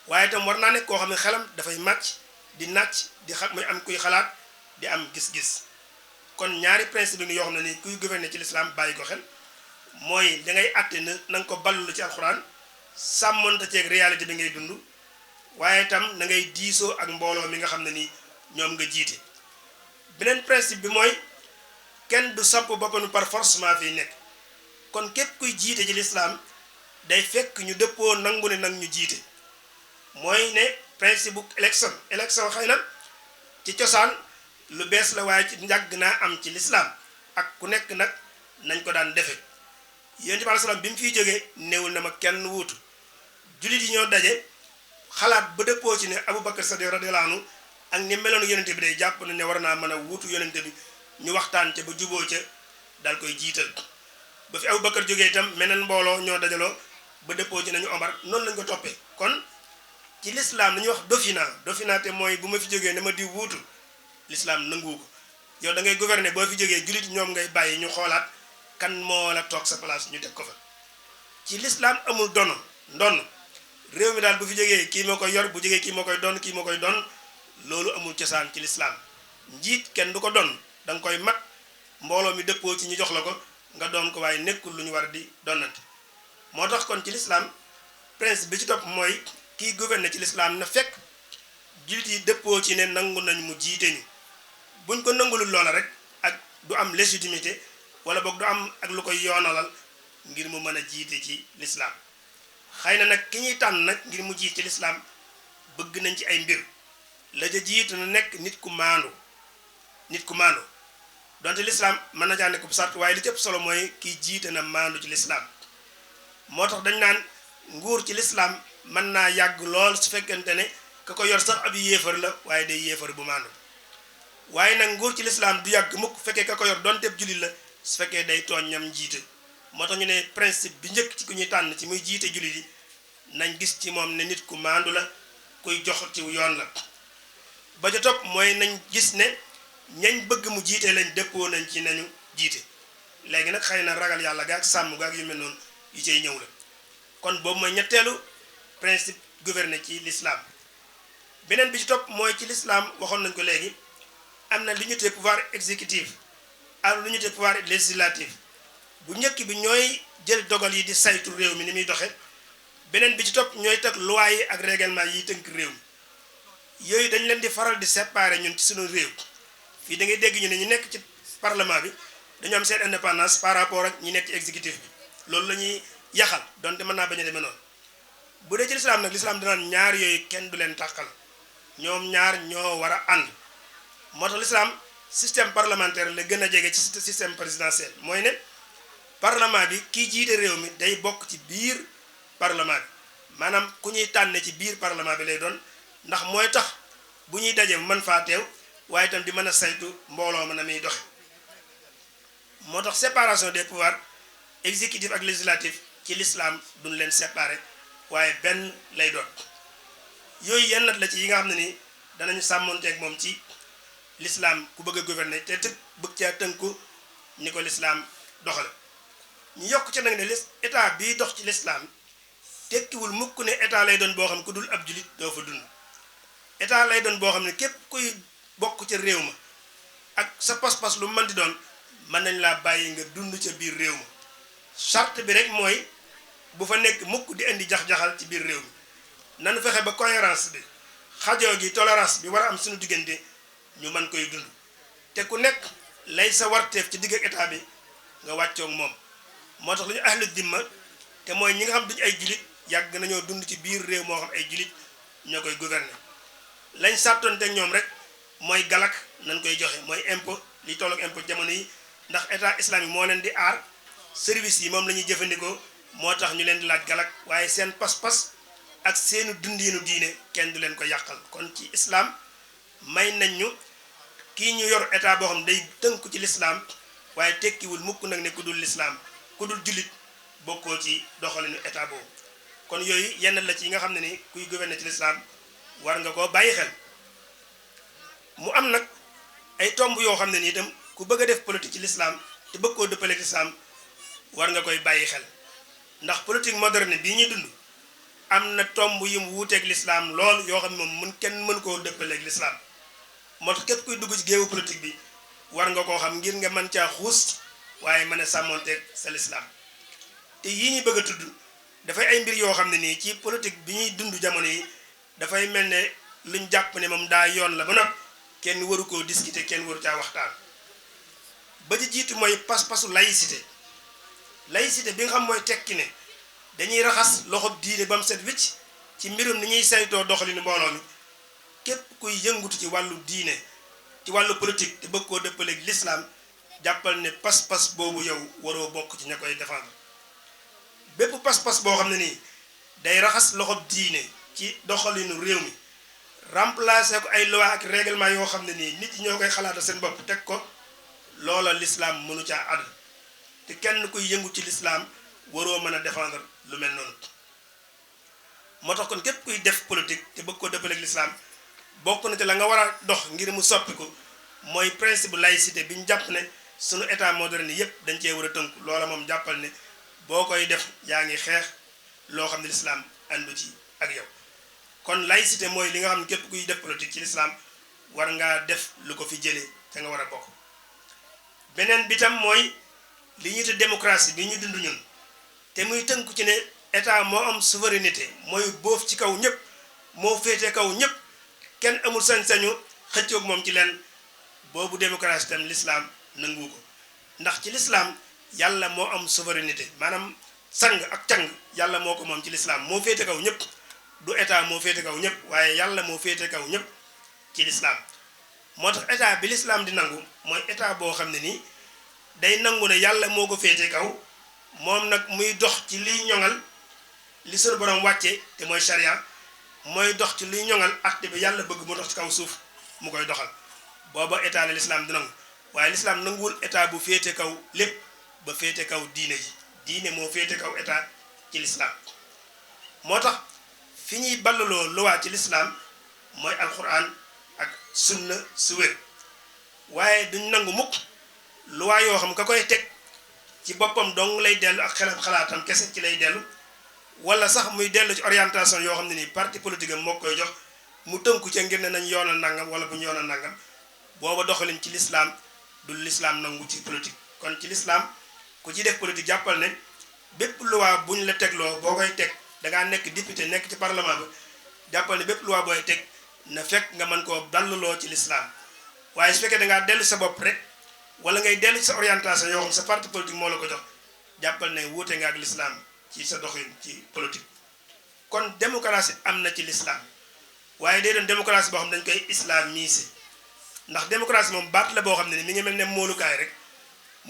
waaye itam war naa nekk koo xam ne xelam dafay màcc di nàcc di xam muy am kuy xalaat di am gis-gis kon ñaari principe yi yoo xam ne ni kuy gouverner ci l'islam bàyyi ko xel mooy da ngay àtte na nga ko ballulu ci alxuraan sàmmonte ceeg réalité bi ngay dund waaye itam na ngay diisoo ak mbooloo mi nga xam ne ni ñoom nga jiite beneen principe bi mooy kenn du samp boppam par force maa fiy nekk kon képp kuy jiite ci l'islam day fekk ñu dëppoo nangu ne nag ñu jiite mooy ne principe bu élection xëy na ci cosaan lu bees la waaye ci njàgg naa am ci l'islam ak ku nekk nag nañ ko daan defe yonent bi alayhi salaam bi mu fiy jógee néewul na ma kenn wuutu jullit yi ñoo daje xalaat ba dëppoo ci ne Aboubacar Sadiq radiyallahu anhu ak ni meloon yonente bi day jàpp na ne war naa mën a wuutu yonente bi ñu waxtaan ca ba juboo ca daal koy jiital ba fi Aboubacar jógee itam meneen mbooloo ñoo dajaloo ba dëppoo ci nañu Omar noonu lañ ko toppee kon ci l'islam dañuy wax dauphinat te mooy bu ma fi jógee ne ma di wuutu l'islam nanguwu ko yow da ngay gouverner boo fi jógee jullit ñoom ngay bàyyi ñu xoolaat kan moo la toog sa place ñu teg ko fa ci l'islam amul ndonn réew mi daal bu fi jógee kii moo koy yor bu jógee kii moo koy doon loolu amul cosaan ci l'islam njiit kenn du ko doon da nga koy mat mbooloo mi dëppoo ci ñu jox la ko nga doon ko waaye nekkul lu ñu war di donnante moo tax kon ci l'islam principe bi ci topp mooy kiy gouverner ci l'islam na fekk jullit yi dëppoo ci ne nangu nañ mu jiite ñu buñ ko nangulul loola rek ak du am légitimité wala boog du am ak lu koy yoonalal ngir mu mën a jiite ci l'islam xëy na nag ki ñuy tànn nag ngir mu jiite ci l'islam bëgg nañ ci ay mbir la ja jiitu na nekk nit ku maandu donte l'islam mën na caa nekk bu sart waaye li ci ëpp solo mooy kiy jiite na maandu ci l'islam moo tax dañ naan nguur ci l'islam mën naa yàgg lool su fekkente ne ka ko yor sax ab yéefar la waaye day yéefar bu maandu waaye nag nguur ci l'islam du yàgg mukk fekkee ka ko yor donte jullit la su fekkee day tooñ ñam jiite moo tax ñu ne principe bi njëkk ci ku ñuy tànn ci muy jiite jullit yi nañ gis ci moom ne nit ku maandu la kuy jox ci yoon la ba ca topp mooy nañ gis ne ñañ bëgg mu jiite lañ dëppoo nañ ci nañu jiite léegi nag xëy na ragal yàlla gaak sàmm gaak yu mel noonu yi cay ñëw la kon boobu mooy ñetteelu principe gouverner ci l'islam beneen bi ci topp mooy ci l'islam waxoon nañ ko léegi am na lu ñu tuddee pouvoir exécutif ak lu ñu tuddee pouvoir législatif bu njëkk bi ñooy jël dogal yi di saytu réew mi ni muy doxe beneen bi ci topp ñooy teg loi yi ak règlement yi tënk réew mi yooyu dañ leen di faral di séparer ñun ci suñu réew fii da ngay dégg ñu ne ñu nekk ci parlement bi dañu am seen indépendance par rapport ak ñi nekk ci exécutif bi loolu la ñuy yaxal donte mën naa bañ a demee noonu bu dee ci lislaam nag lislaam danaan ñaar yooyu kenn du leen tàqal ñoom ñaar ñoo war a ànd moo tax lislaam système parlementaire la gën a jege ci système présidentiel mooy ne parlement bi kii jiite réew mi day bokk ci biir parlement bi maanaam ku ñuy tànne ci biir parlement bi lay doon ndax mooy tax bu ñuy daje mën faa teew waaye itam di mën a saytu mbooloo mën a muy doxe moo tax séparation des pouvoirs exécutif ak législatif ci l'islam duñ leen séparer waaye benn lay doon yooyu yenn la ci yi nga xam ne ni danañu sàmmonteeg moom ci l'islam ku bëgg a gouverner te bëgg caa tënku ni ko l'islam doxale ñu yokk ci nag ne état bii dox ci l'islam tekkiwul mukk ne état lay doon boo xam ku dul ab julit doo fa dund état lay doon boo xam ne képp kuy bokk ca réew ma ak sa pas-pas lu mën di doon mën nañ laa bàyyi nga dund ca biir réew ma charte bi rek mooy bu fa nekk mukk di indi jax-jaxal ci biir réew mi nanu fexe ba cohérence bi xajoo gi tolérance bi war a am suñu diggante ñu mën koy dund te ku nekk lay sa warteef ci digg ak état bi nga wàccoog moom moo tax lu ñu ahlu dimma te mooy ñi nga xam duñu ay julit yàgg nañoo dund ci biir réew moo xam ay julit ñoo koy gouverner lañ sàttoon te ñoom rek mooy galak nañ koy joxe mooy impôt li tollook impôt jamono yi ndax état islamique moo leen di aar service yi moom la ñuy jëfandikoo moo tax ñu leen di laaj galak waaye seen pas-pas ak seenu dundiinu diine kenn du leen ko yàqal kon ci islam may nañ ñu kii ñu yor état boo xam day tënku ci l'islam waaye tekkiwul mukk nag ne ku dul l'islam ku dul jullit bokkoo ci doxalinu état boobu kon yooyu yenn la ci yi nga xam ne ni kuy gouverner ci l'islam war nga koo bàyyi xel mu am nag ay tomb yoo xam ne ni itam ku bëgg a def politique ci l'islam te bëgg koo dëppaleeg l'islam war nga koy bàyyi xel ndax politique moderne bii ñuy dund am na tomb yu mu wuuteeg l'islam lool yoo xam ne moom kenn mën koo dëppaleeg l'islam moo tax képp kuy dugg ci géewu politique bi war nga koo xam ngir nga mën caa xuus waaye mën a sàmmonteeg sa l'islam te yii ñuy bëgg a tudd dafay ay mbir yoo xam ne nii ci politique bi ñuy dund jamono yi dafay mel ne luñ jàpp ne moom daa yoon la ba noppi kenn waru koo discuter kenn waru caa waxtaan ba ci jiitu mooy pas-pasu laïcité laïcité bi nga xam mooy tekki ne dañuy raxas loxob diine ba mu set wicc ci mbirum ni ñuy saytoo doxalinu mbooloo mi képp kuy yëngutu ci wàllu diine ci wàllu politique te bëgg koo dëppaleeg l'islam jàppal ne pas-pas boobu yow waroo bokk ci ña koy défendre bépp pas-pas boo xam ne nii day raxas loxob diine ci doxalinu réew mi remplacer ko ay loi ak règlement yoo xam ne nii nit ñi ñoo koy xalaata seen bopp teg ko loola l'islam mënu caa àdd te kenn kuy yëngu ci l'islam waroo mën a défendre lu mel noonu moo tax kon képp kuy def politique te bëgg ko dëppaleeg l'islam bokk na te la nga war a dox ngir mu soppi ko mooy principe laïcité bi ñu jàpp ne sunu état moderne yépp dañ cee war a tënku loola moom jàppal ne boo koy def yaa ngi xeex loo xam ne l'islam àndu ci ak yow kon laïcité mooy li nga xam ne képp kuy def politique ci l'islam war ngaa def lu ko fi jëlee te nga war a bokk beneen bi tam mooy li ñuy tuddee démocratie bi ñu dund ñun te muy tënku ci ne état moo am souveraineté mooy boof ci kaw ñëpp moo féete kaw ñëpp kenn amul sañ-sañu xëccoog moom ci leen boobu démocratie tam l'islam nangu ko ndax ci l'islam yàlla moo am souveraineté maanaam sang ak càng yàlla moo ko moom ci l'islam moo féete kaw ñëpp du état moo féete kaw ñëpp waaye yàlla moo féete kaw ñëpp ci l'islam moo tax état bi l'islam di nangu mooy état boo xam ne nii day nangu ne yàlla moo ko féete kaw moom nag muy dox ci liy ñoŋal li sunu borom wàcce te mooy charia mooy dox ci liy ñoŋal acte bi yàlla bëgg mu dox ci kaw suuf mu koy doxal booba état la l'islam di nangu waaye l'islam nanguwul état bu féete kaw lépp ba féete kaw diine ji diine moo féete kaw état ci l'islam moo tax fi ñuy ballaloo loi ci l'islam mooy alquran ak sunna su wér waaye duñ nangu mukk loi yoo xam ka koy teg ci boppam dong lay dellu ak xalaatam kese ci lay dellu wala sax muy dellu ci orientation yoo xam ne nii parti politique am moo koy jox mu tënku ca ngir ne nañ yoonal nangam wala bu ñu yoonal nangam booba doxalin ci l'islam du l'islam nangu ci politique kon ci l'islam ku ci def politique jàppal ne bépp loi buñ la tegloo boo koy teg da ngaa nekk député nekk ci parlement ba jàppal ne bépp loi booy teg na fekk nga mën koo dalluloo ci l'islam waaye su fekkee da ngaa dellu sa bopp rek wala ngay dellu sa orientation yoo xam sa parti politique moo la ko jox jàppal ne wuute nga ak l'islam ci sa doxin ci politique. kon démocratie am na ci l'islam waaye day doon démocratie boo xam ne dañ koy islamisé ndax démocratie moom baat la boo xam ne ni mi ngi mel ne moolukaay rek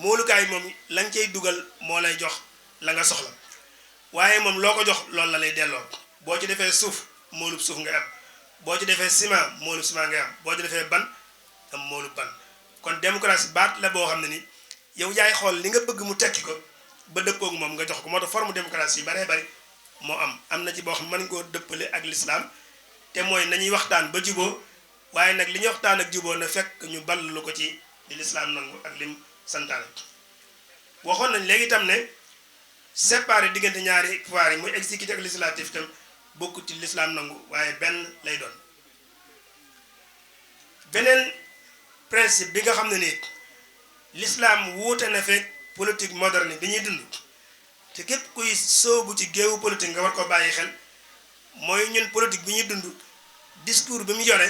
moolukaay moom lañ cay dugal moo lay jox la nga soxla waaye moom loo ko jox loolu la lay delloo boo ci defee suuf moolub suuf nga am boo ci defee ciment moolub ciment nga am boo ci defee ban am moolub ban kon démocratie baat la boo xam ne ni yow yaay xool li nga bëgg mu tekki ko ba dëppoog moom nga jox ko moo tax forme démocratie yu baree bari moo am na ci boo xam mën nañ koo dëppale ak l'islam te mooy nañuy waxtaan ba juboo waaye nag li ñuy waxtaan ak juboo na fekk ñu ballu ko ci li l'islam nangu ak lim santaane waxoon nañ léegi itam ne séparé diggante ñaari pouvoir yi muy exécutif ak législatif itam bokkut ci l'islam nangu waaye benn lay doon beneen principe bi nga xam ne nii l'islam wuute na fekk politique moderne bi ñuy dund te képp kuy soobu ci géewu politique nga war ko bàyyi xel mooy ñun politique bi ñuy dund discours bi mu yore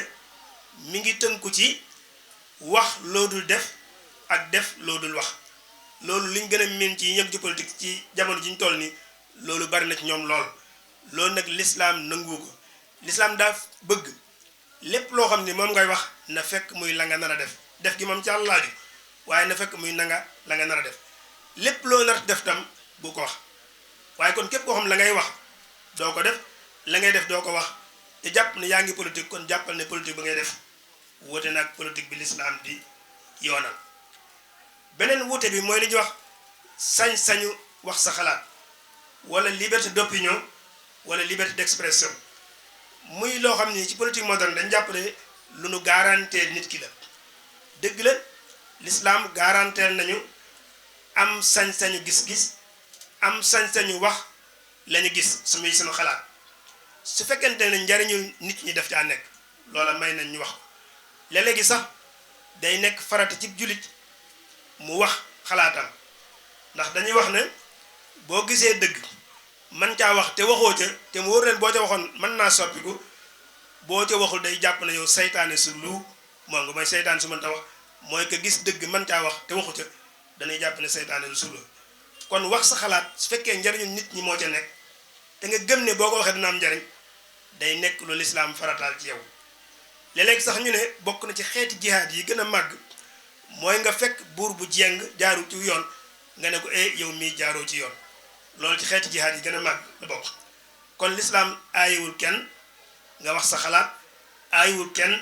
mi ngi tënku ci wax loo dul def ak def loo dul wax loolu liñ gën a miin ci ñëpp ci politique ci jamono ji ñu toll nii loolu bari na ci ñoom loolu nag l'islam nangu ko l'islam daa bëgg lépp loo xam ni moom ngay wax na fekk muy la nga nar a def gi moom ci àllaaju waaye na fekk muy la nga nar a def lépp loo nar def tam bu ko wax waaye kon képp koo xam la ngay wax doo ko def la ngay def doo ko wax te jàpp ne yaa ngi politique kon jàppal ne politique ba ngay def wuute nag politique bi l'islam di yoonal beneen wuute bi mooy li ñuy wax sañ-sañu wax sa xalaat wala liberté d'opinion wala liberté d'expression muy loo xam ni ci politique moderne dañ jàpp ne lu nu garantir nit ki la dëgg la l'islam garantir nañu am sañ-sañu gis-gis am sañ-sañu wax lañu gis suñu xalaat su fekkente ne njariñu nit ñi def caa nekk loola may nañ ñu wax ko léeg-léegi sax day nekk farata ci jullit mu wax xalaatam ndax dañuy wax ne boo gisee dëgg man caa wax te waxoo ca te mu wóor leen boo ca waxoon mën naa soppiku boo ca waxul day jàpp ne yow saytaane su lu moo nga mooy saytaane su mënta wax mooy que gis dëgg mën caa wax te waxu ca dañuy jàpp ne saytaane lu sulu kon wax sa xalaat su fekkee njariñu nit ñi moo ca nekk te nga gëm ne boo ko waxee dina am njariñ day nekk lu lislaam farataal ci yow léeg-léeg sax ñu ne bokk na ci xeeti jihaad yi gën a màgg mooy nga fekk buur bu jeng jaaru ci yoon nga ne ko yow mii jaaroo ci yoon loolu ci xeeti jihaad yi gën a màgg la bokk kon lislaam aayewul kenn nga wax sa xalaat aayewul kenn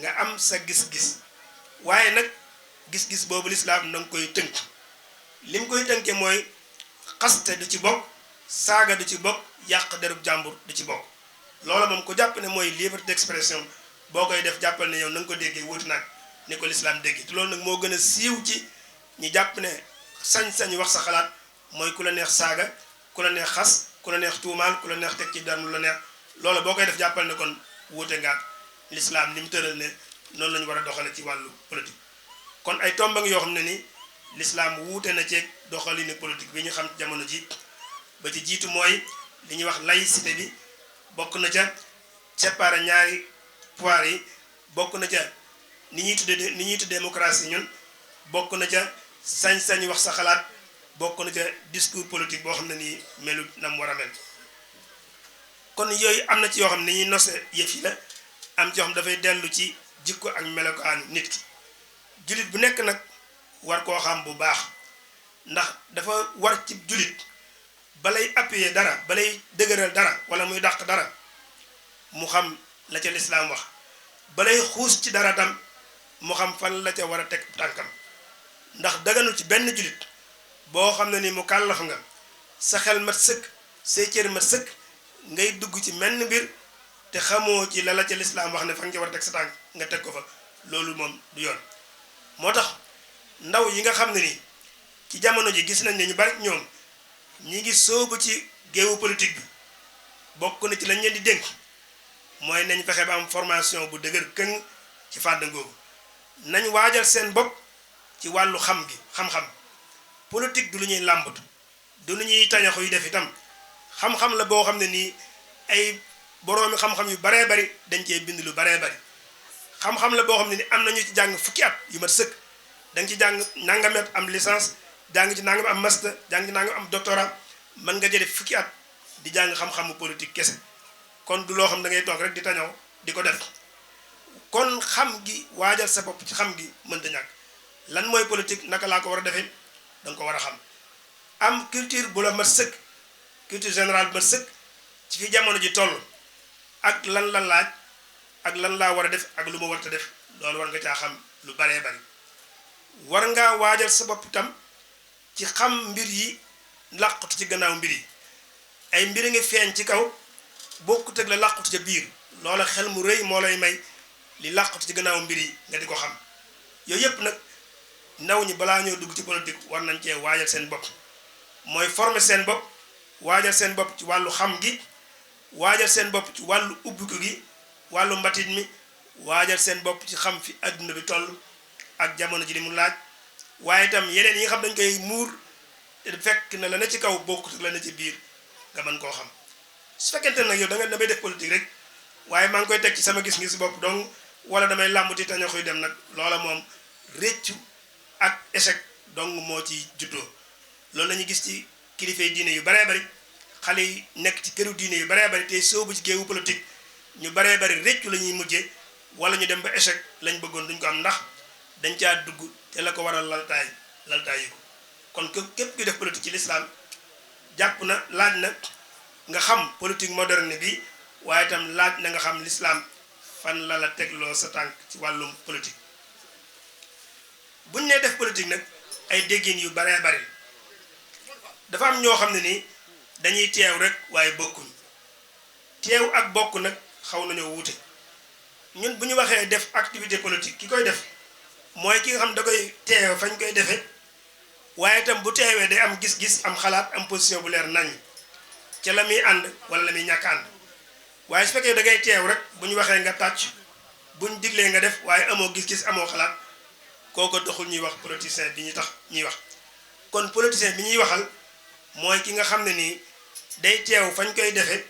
nga am sa gis-gis waaye nag gis-gis boobu lislaam na nga koy tënk li mu koy tënkee mooy xaste du ci bokk saaga du ci bokk yàq derub jàmbur du ci bokk loolu moom ko jàpp ne mooy liberté d'expression boo koy def jàppal ne yow na nga ko déggee wuti nag ni ko lislaam déggee te loolu nag moo gën a siiw ci ñi jàpp ne sañ-sañ wax sa xalaat mooy ku la neex saaga ku la neex xas ku la neex tuumaal ku la neex teg ci daan lu la neex loolu boo koy def jàppal ne kon wuute nga lislaam ni mu tëral ne noonu la ñu war a doxale ci wàllu politique kon ay tombang yoo xam ne ni lislaam wuute na ceeg doxalinu politique bi ñu xam jamono ji ba ci jiitu mooy li ñuy wax laïcité bi bokk na ca séparer ñaari pouvoir yi bokk na ca ni ñuy tudde démocratie ñun bokk na ca sañ-sañ wax sa xalaat bokk na ca discours politique boo xam ne nii melut na mu war a mel kon yooyu am na ci yoo xam ne ñuy nose yëf yi la am ci yoo xam dafay dellu ci jikko ak melokaanu nit ki jullit bu nekk nag war koo xam bu baax ndax dafa war ci jullit balay appuyer dara balay dëgëral dara wala muy dàq dara mu xam la ca lislaam wax balay xuus ci dara tam mu xam fan la ca war a teg tànkam ndax daganul ci benn jullit boo xam ne ni mu kàllaf nga sa xel mat sëkk say cër mat sëkk ngay dugg ci menn mbir te xamoo ci la ca lislaam wax ne fa nga ca war a teg sa tànk nga teg ko fa loolu moom du yoon moo tax ndaw yi nga xam ne ni ci jamono ji gis nañ ne ñu bari ñoom ñi ngi sóobu ci géewu politique bi bokk na ci lañ leen di dénk mooy nañ fexe ba am formation bu dëgër këng ci fànn googu nañ waajal seen bopp ci wàllu xam-xam politique du lu ñuy làmbatu du lu ñuy tañaxu yu def itam xam-xam la boo xam ne nii ay boroomi xam-xam yu baree bari dañ cee bind lu baree bari xam-xam la boo xam ne ni am nañu ci jàng fukki at yu mat sëkk da nga ci jàng nangami at am licence jàng ci nangam am master jàng ci nangam am doctorat mën nga jële fukki at di jàng xam-xamu politique kese kon du loo xam da ngay toog rek di tañaw di ko def kon xam gi waajal sa bopp ci xam gi mënta ñàkk lan mooy politique naka laa ko war a defee da nga ko war a xam am culture bu la mat sëkk culture générale bu mat sëkk ci fi jamono ji toll ak lan la laaj ak lan laa war a def ak lu ma war a def loolu war nga caa xam lu baree bari war ngaa waajal sa bopp itam ci xam mbir yi làqutu ci gannaaw mbir yi ay mbir a ngi feeñ ci kaw bokkut ak la làqutu ca biir loola xel mu rëy moo lay may li làqutu ci gannaaw mbir yi nga di ko xam yooyu yëpp nag ndaw ñi balaa ñoo dugg ci politique war nañ cee waajal seen bopp mooy former seen bopp waajal seen bopp ci wàllu xam gi waajal seen bopp ci wàllu ubbiku gi wàllu mbatit mi waajal seen bopp ci xam fi adduna bi toll ak jamono ji li mu laaj waaye itam yeneen yi nga xam dañ koy muur te fekk na la ne ci kaw bokkut la ne ci biir nga mën koo xam su fekkente nag yow da nga damay def politique rek waaye maa ngi koy teg ci sama gis-gis bopp donc wala damay làmbuti tañaxuy dem nag loola moom réccu ak échec donc moo ci juddoo loolu la ñu gis ci kilifay diine yu baree bari xale yi nekk ci këru diine yu baree bari tey soobu ci géewu politique ñu baree bari réccu la ñuy mujje wala ñu dem ba échec lañ bëggoon duñ ko am ndax dañ caa dugg te la ko waral laltaay yi ko kon képp kuy def politique ci l'islam jàpp na laaj na nga xam politique moderne bi waaye itam laaj na nga xam l'islam fan la la tegloo sa tànk ci wàllum politique buñ nee def politique nag ay déggin yu baree bari dafa am ñoo xam ne ni dañuy teew rek waaye bokkuñ teew ak bokk nag xaw nañoo wuute ñun bu ñu waxee def activité politique ki koy def mooy ki nga xam da koy teew fañ koy defee waaye itam bu teewee day am gis-gis am xalaat am position bu leer nañ ca la muy ànd wala la muy ñàkk ànd waaye su fekkee da ngay teew rek bu ñu waxee nga tàcc buñ diglee nga def waaye amoo gis-gis amoo xalaat kooko doxul ñuy wax politicien bi ñu tax ñuy wax kon politicien bi ñuy waxal mooy ki nga xam ne nii day teew fañ koy defee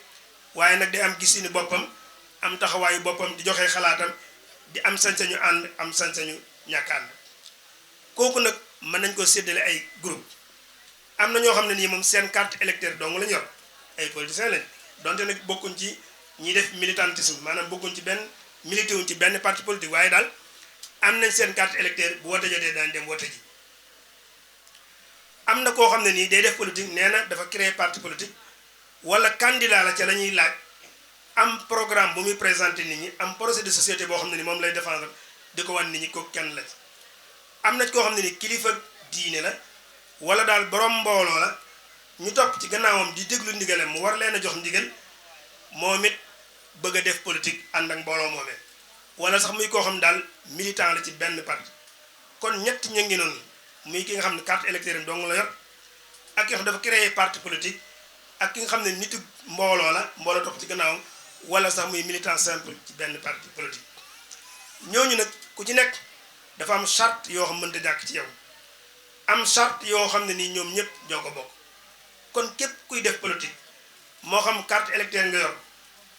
waaye nag day am gis-gis boppam am taxawaayu boppam di joxe xalaatam di am sañ-sañu ànd am sañ-sañu ñàkk ànd kooku nag mën nañ ko séddale ay groupe am na ñoo xam ne nii moom seen carte électeur dong lañ yor ay politiciens lañ donte nag bokkuñ ci ñiy def militantisme maanaam bokkuñ ci benn milité wuñ ci benn parti politique waaye daal am nañ seen carte électeur bu wote jotee daañu dem wote ji am na koo xam ne nii day def politique nee na dafa créer parti politique wala candidat la ca la ñuy laaj am programme bu muy présenter nit ñi am projet de société boo xam ne ni moom lay défendre di ko wan nit ñi ko kenn la am na koo xam ne ni kilifa diine la wala daal borom mbooloo la ñu topp ci gannaawam di déglu ndigalem mu war leen a jox ndigal moom it bëgg a def politique ànd ak mbooloo moomee wala sax muy koo xam daal militant la ci benn parti kon ñett ñu ngi noonu muy ki nga xam ne carte électorale dong la yor ak ki nga xam dafa créer parti politique ak ki nga xam ne nitu mbooloo la mbooloo topp ci gannaawam wala sax muy militant simple ci benn parti politique ñooñu nag ku ci nekk dafa am charte yoo xam mënta ñàkk ci yow am charte yoo xam ne nii ñoom ñëpp ñoo ko bokk kon képp kuy def politique moo xam carte électorale nga yor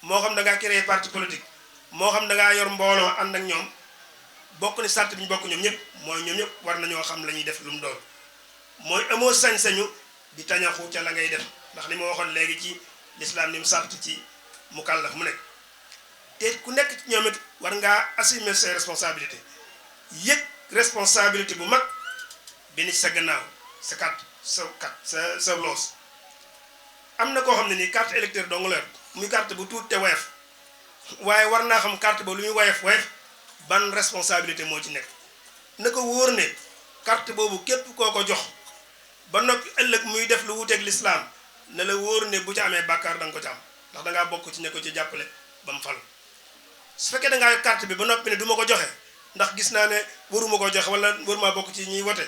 moo xam da ngaa créer parti politique moo xam da ngaa yor mbooloo ànd ak ñoom bokk ni charte bi ñu bokk ñoom ñëpp mooy ñoom ñëpp war nañoo xam la ñuy def lu mu doon mooy amoo sañ-sañu di tañaxu ca la ngay def ndax li ma waxoon léegi ci l'islam ni mu sart ci mukallaf mu nekk te ku nekk ci ñoom it war ngaa assumer ses responsabilités yëg responsabilité bu mag bi ni ci sa gannaaw sa carte sa loos am na koo xam ne nii carte électeur dong la yor muy carte bu tuut te woyof waaye war naa xam carte boobu lu muy woyof ban responsabilité moo ci nekk na ko wóor ne carte boobu képp koo ko jox ba noppi ëllëg muy def lu wuteeg l'islam na la wóor ne bu ci amee bàkkaar da nga ko ci am ndax da ngaa bokk ci ne ko ci jàppale ba mu falu su fekkee da ngaa yor carte bi ba noppi ne du ma ko joxe ndax gis naa ne waruma ko joxe wala waruma bokk ci ñuy wote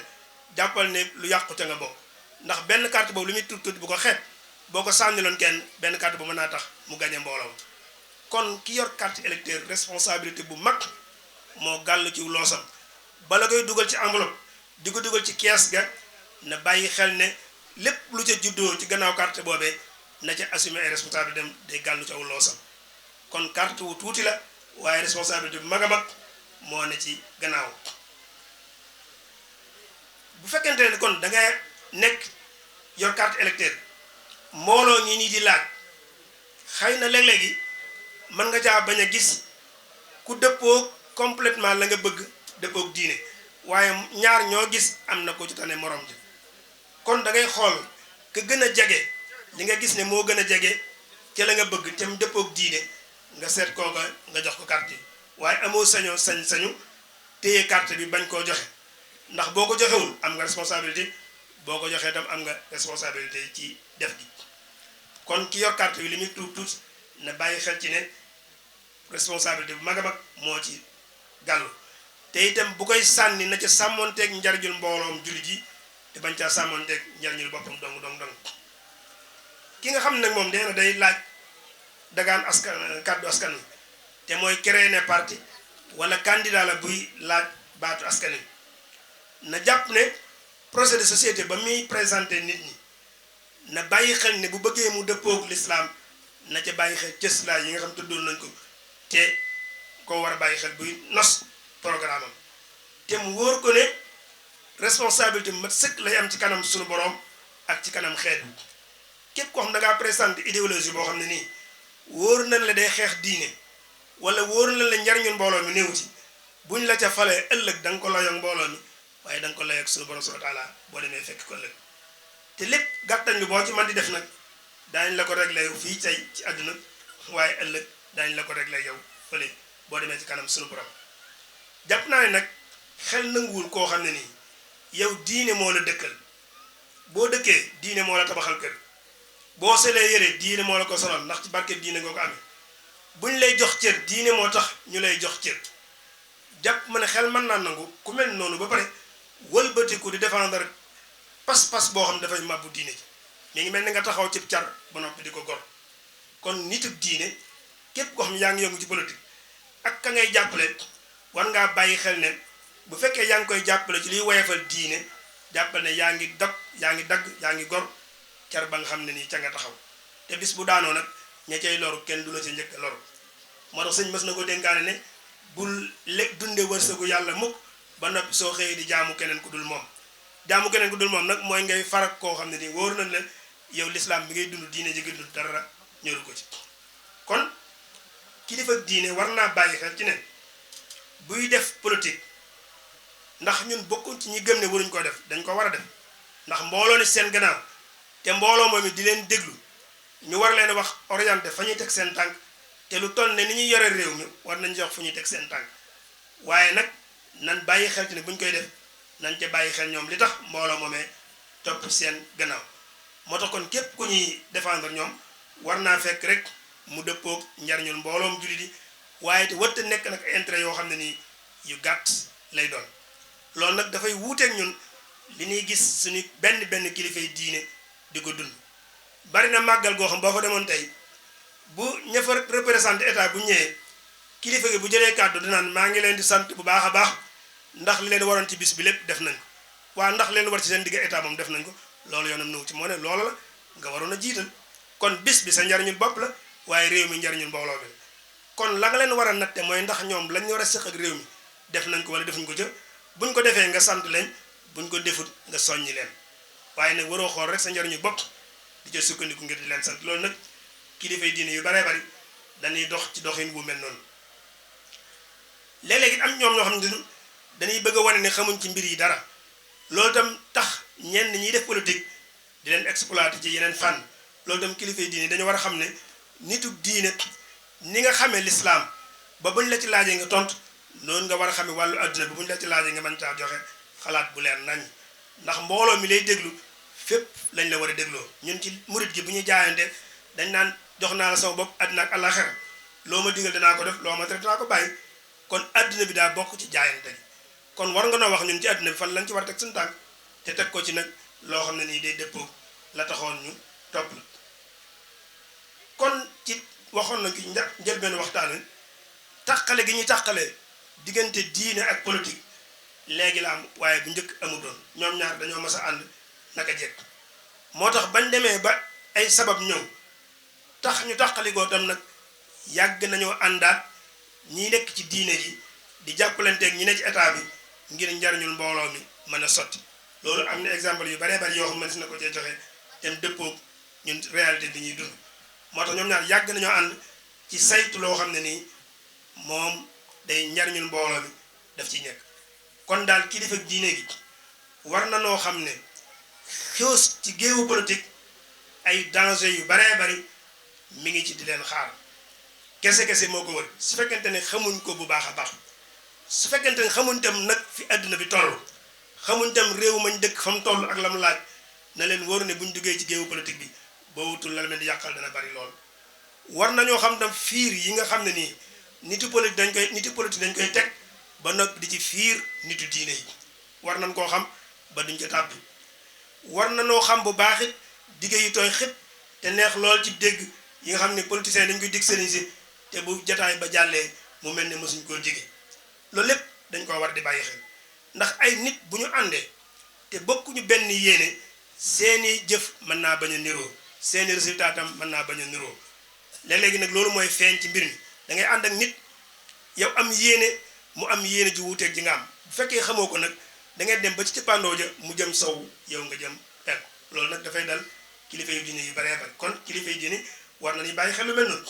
jàppal ne lu yàqu ca nga bokk ndax benn carte boobu lu muy tuuti bu ko xeeb boo ko sànniloon kenn benn carte bu mën naa tax mu gañe mbooloo kon ki yor carte électeur responsabilité bu mag moo gàll ci loosam bala koy dugal ci enveloppe di ko dugal ci kees ga na bàyyi xel ne lépp lu ca juddoo ci gannaaw carte boobee na ca assumer ay responsabilité dem day gàllu ci aw loosam kon carte wu tuuti la waaye responsabilité bu mag a mag moo ne ci gannaaw bu fekkente ne kon da nga nekk yor carte électeur mbooloo ngi nii di laaj xëy na léeg-léegi mën nga caa bañ a gis ku dëppoo complètement la nga bëgg dëppoog diine waaye ñaar ñoo gis am na ko ci tane morom ji kon da ngay xool ka gën a jege li nga gis ne moo gën a jege ci la nga bëgg te mu dëppoog diine nga seet kooka nga jox ko carte yi waaye amoo sañu téye carte bi bañ koo joxe ndax boo ko joxewul am nga responsabilité boo ko joxee tam am nga responsabilité ci def gi kon ki yor carte bi li muy tuut na bàyyi xel ci ne responsabilité bu mag a mag moo ci gàllu te itam bu koy sànni na ca sàmmonteeg njariñul mbooloom jullit yi te bañ caa sàmmonteeg njariñul boppam dong ki nga xam ne nag moom nee na day laaj dagaan askan kàddu askan wi te mooy créer ne parti wala candidat la buy laaj baatu askan wi na jàpp ne projet de société ba muy présenté nit ñi na bàyyi xel ne bu bëggee mu dëppoog l'islam na ca bàyyi xel cëslaay yi nga xam tuddoon nañ ko te koo war a bàyyi xel buy nos programme am te mu wóor ko ne responsabilité mat sëkk lay am ci kanam suñu borom ak ci kanam xeet bi képp koo xam da ngaa présenté idéologie boo xam ne nii wóor nañ la day xeex diine wala wóor nañ la njariñul mbooloo mi néew ci buñ la ca falee ëllëg da nga ko layoog mbooloo mi waaye da nga ko layoog suñu borom subhanahu wa taala boo demee fekk ko ëllëg te lépp gàttañ bi boo ci mën di def nag daañ la ko réglé yow fii tey ci àdduna waaye ëllëg daañ la ko réglé yow fële boo demee ci kanam suñu borom jàpp naa ne nag xel nanguwul koo xam ne nii yow diine moo la dëkkal boo dëkkee diine moo la tabaxal kër boo selee yére diine moo la ko solal ndax ci barke diine nga ko amee buñ lay jox cër diine moo tax ñu lay jox cër jàpp ma ne xel mën naa nangu ku mel noonu ba pare wëlbatiku di défendre pas-pas boo xam ne dafay màbbu diine ji mi ngi mel ni nga taxaw ci car ba noppi di ko gor kon nitug diine képp koo xam ne yaa ngi yëngu ci politique ak ka ngay jàppale war ngaa bàyyi xel ne bu fekkee yaa ngi koy jàppale ci liy woyefal diine jàppale ne yaa ngi dagg yaa ngi gor car ba nga xam ne nii ca nga taxaw te bis bu daanoo nag ña cay loru kenn du la ci njëkk a loru moo tax sëñ mës na ko dénkaane ne bul dunde wërsëgu yàlla mukk ba noppi soo xëyee di jaamu keneen ku dul moom jaamu keneen ku dul moom nag mooy ngay farak koo xam ne nii wóor na leen yow lislaam bi ngay dund diine ji nga dund dara ñoru ko ci kon kilifa diine war naa bàyyi xel ci ne buy def politique ndax ñun bokkuñ ci ñi gëm ne waruñ ko def dañ ko war a def ndax mbooloo ni seen gannaaw te mbooloo moom it di leen déglu ñu war leen wax orienté fa ñuy teg seen tànk te lu toll ne ni ñuy yore réew mi war nañ jox fu ñuy teg seen tànk waaye nag nan bàyyi xel ci ne buñ koy def nañ ca bàyyi xel ñoom li tax mbooloo moomee topp seen gannaaw moo tax kon képp ku ñuy défendre ñoom war naa fekk rek mu dëppoog njariñul mbooloom jullit yi waaye te wëtt nekk nag intérêt yoo xam ne nii yu gàtt lay doon loolu nag dafay wuuteeg ñun li ñuy gis suñu benn kilifay diine di ko dund bari na màggal goo xam boo fa demoon tey bu ña fa représenté état bu ñëwee kilifa gi bu jëlee kàddu dinaan maa ngi leen di sant bu baax a baax ndax li leen waroon ci bis bi lépp def nañ ko waa ndax leen war ci seen digg état moom def nañ ko loolu yoonam nëw ci moo ne loolu la nga waroon a jiital kon bis bi sa njariñul bopp la waaye réew mi njariñul mbooloo bi kon la nga leen war a natte mooy ndax ñoom lañ war a séq ak réew mi def nañ ko wala defuñ ko ca buñ ko defee nga sant leen buñ ko defut nga soññi leen waaye nag waroo xool rek sa njariñu bopp di ca sukkandiku ngir di leen sant loolu nag kilifay diine yu baree bari dañuy dox ci doxin bu mel noonu léeg-léeg it am ñoom ñoo xam ne dañuy bëgg a wane ne xamuñ ci mbir yi dara loolu tam tax ñenn ñiy def politique di leen exploiter ci yeneen fànn loolu tam kilifay diine dañu war a xam ne nitug diine ni nga xamee lislaam ba buñ la ci laajee nga tontu noonu nga war a xamee wàllu adduna bi buñ la ci laajee nga mën caa joxe xalaat bu leer nañ ndax mbooloo mi lay déglu fépp lañ la war a dégloo ñun ci murit gi bu ñuy jaayante dañ naan jox naa la sama bopp àddina ak àllaaxira loo ma digal danaa ko def loo ma tere danaa ko bàyyi kon àddina bi daa bokk ci jaayante gi kon war nga noo wax ñun ci àddina bi fan lañ ci war a teg suñu tànk te teg ko ci nag loo xam ne nii day dëppoo la taxoon ñu topp la kon ci waxoon nañ ci njëlbeen waxtaan wi tàqale gi ñuy tàqale diggante diine ak politique léegi la am waaye bu njëkk amu doon ñoom ñaar dañoo mas a ànd naka jekk moo tax bañ demee ba ay sabab ñëw tax ñu tàqalikoo tam nag yàgg nañoo àndaat ñi nekk ci diine ji di jàppalanteeg ñi ne ci état bi ngir njariñul mbooloo mi mën a sotti loolu am na exemple yu baree bari yoo xam ne si na ko cee joxe tem dëppoog ñun réalité bi ñuy dund moo tax ñoom ñaar yàgg nañoo ànd ci saytu loo xam ne nii moom day njariñul mbooloo mi daf ci nekk kon daal kilifa diine gi war na noo xam ne xoos ci géewu politique ay danger yu baree bari mi ngi ci di leen xaar kese moo ko wër su fekkente ne xamuñ ko bu baax a baax su fekkente ne xamuñ tam nag fi àdduna bi toll xamuñ tam réew mañ dëkk fa mu toll ak la mu laaj na leen wóor ne buñ duggee ci géewu politique bi boo wutul la leen di yàqal dana bari lool. war nañoo xam tam fiir yi nga xam ne nii niti politique dañ koy teg ba noppi di ci fiir nitu diine yi war nañ koo xam ba duñ ko tàbbi war nañoo xam bu baax it digge yi tooy xëpp te neex lool ci dégg yi nga xam ne politiciens dañ koy dig sëriñ si te bu jataay ba jàllee mu mel ne mësuñ koo jige loolu lépp dañ koo war di bàyyi xel ndax ay nit bu ñu àndee te bokkuñu benn yéene seeni jëf mën naa bañ a niroo seeni résultat tam mën naa bañ a niroo léeg-léegi nag loolu mooy feeñ ci mbir mi da ngay ànd ak nit yow am yéene mu am yéene ju wuuteeg ji nga am bu fekkee xamoo ko nag da ngay dem ba ci cëppandoo ja mu jëm sow yow nga jëm penku loolu nag dafay dal kilifa yu diine yu baree bari kon kilifa yu diine war na ni bàyyi xel lu mel noonu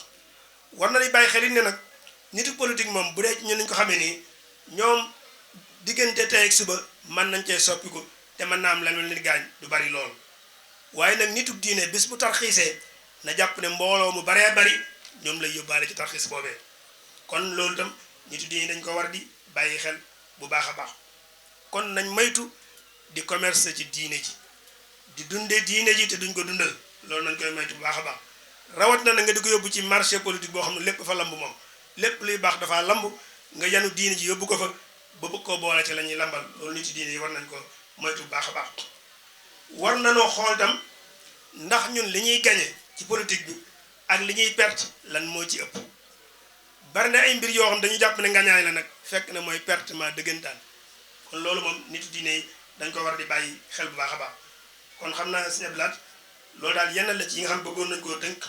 war na ni bàyyi xel it ne nag nitu politique moom bu dee ñun nañ ko xamee nii ñoom diggante tey ak suba mën nañ cee soppiku te mën naa am lan leen gaañ du bari lool waaye nag nitu diine bis bu tarxiisee na jàpp ne mbooloo mu baree bari ñoom lay yóbbaale ci tarxiis boobee kon loolu tam nitu diine dañ ko war di bàyyi xel bu baax a baax kon nañ maytu di commerce ci diine ji di dundee diine ji te duñ ko dundal loolu nañ koy maytu bu baax a baax rawat na nga di ko yóbbu ci marché politique boo xam ne lépp fa lamb moom lépp luy baax dafa lamb nga yanu diine ji yóbbu ko fa ba bëgg koo boole ci la ñuy lambal loolu nitu diine yi war nañ ko moytu bu baax a baax war nanoo xool tam ndax ñun li ñuy gañe ci politique bi ak li ñuy perte lan moo ci ëpp bari na ay mbir yoo xam dañu jàpp ne ngañaay la nag fekk na mooy pertement dëggantaan kon loolu moom nitu diine yi dañ ko war di bàyyi xel bu baax a baax kon xam naa Sëñ Abdou Lahad loolu daal yenn la ci yi nga xam bëggoon nañ koo tënk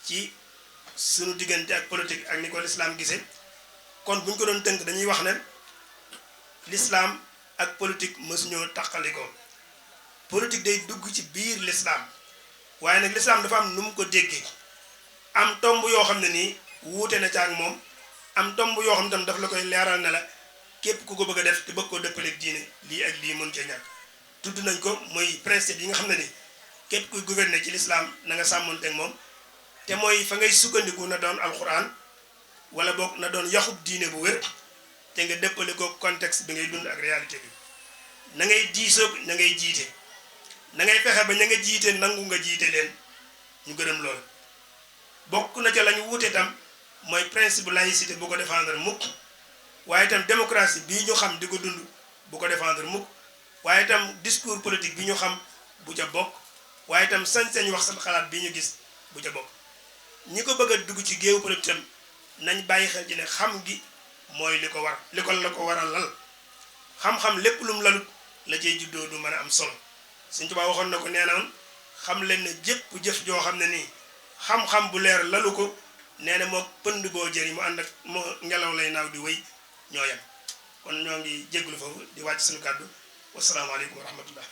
ci sunu diggante ak politique ak ni ko lislaam gisee kon bu ñu ko doon tënk dañuy wax ne lislaam ak politique mësuñoo tàqalikoo politique day dugg ci biir lislaam waaye nag lislaam dafa am nu mu ko déggee am tomb yoo xam ne nii wuute na ca ak moom am tomb yoo xam tam daf la koy leeral ne la képp ku ko bëgg a def te bëgg koo dëppaleeg diine lii ak lii mën cee ñàkk tudd nañ ko mooy principe yi nga xam ne ni képp kuy gouverner ci lislaam na nga sàmmonteeg moom te mooy fa ngay sukkandiku na doon alxuraan wala boog na doon yaxub diine bu wér te nga dëppale ko contexte bi ngay dund ak réalité bi na ngay diisoog na ngay jiite na ngay fexe ba ña nga jiite nangu nga jiite leen ñu gërëm lool bokk na ca lañu wuute tam mooy principe laïcité bu ko défendre mukk waaye itam démocratie bii ñu xam di ko dund bu ko défendre mukk waaye itam discours politique bi ñu xam bu ca bokk waaye itam sañ-sañ wax sa xalaat bi ñu gis bu ca bokk ñi ko bëgg a dugg ci géewu politique tam nañ bàyyi xel ci ne xam gi mooy li ko war li ko la ko war a lal xam-xam lépp lu mu lalut la cay juddoo du mën a am solo Sëñ Tuubaa waxoon na ko nee na xam leen ne jëpp jëf joo xam ne nii xam-xam bu leer lalu ko nee na moo pënd boo jëri mu ànd ak moo ngelaw lay naaw di wéy ñoo yem kon ñoo ngi jégglu foofu di wàcc suñu kàddu wasalaamaaleykum wa rahmatullah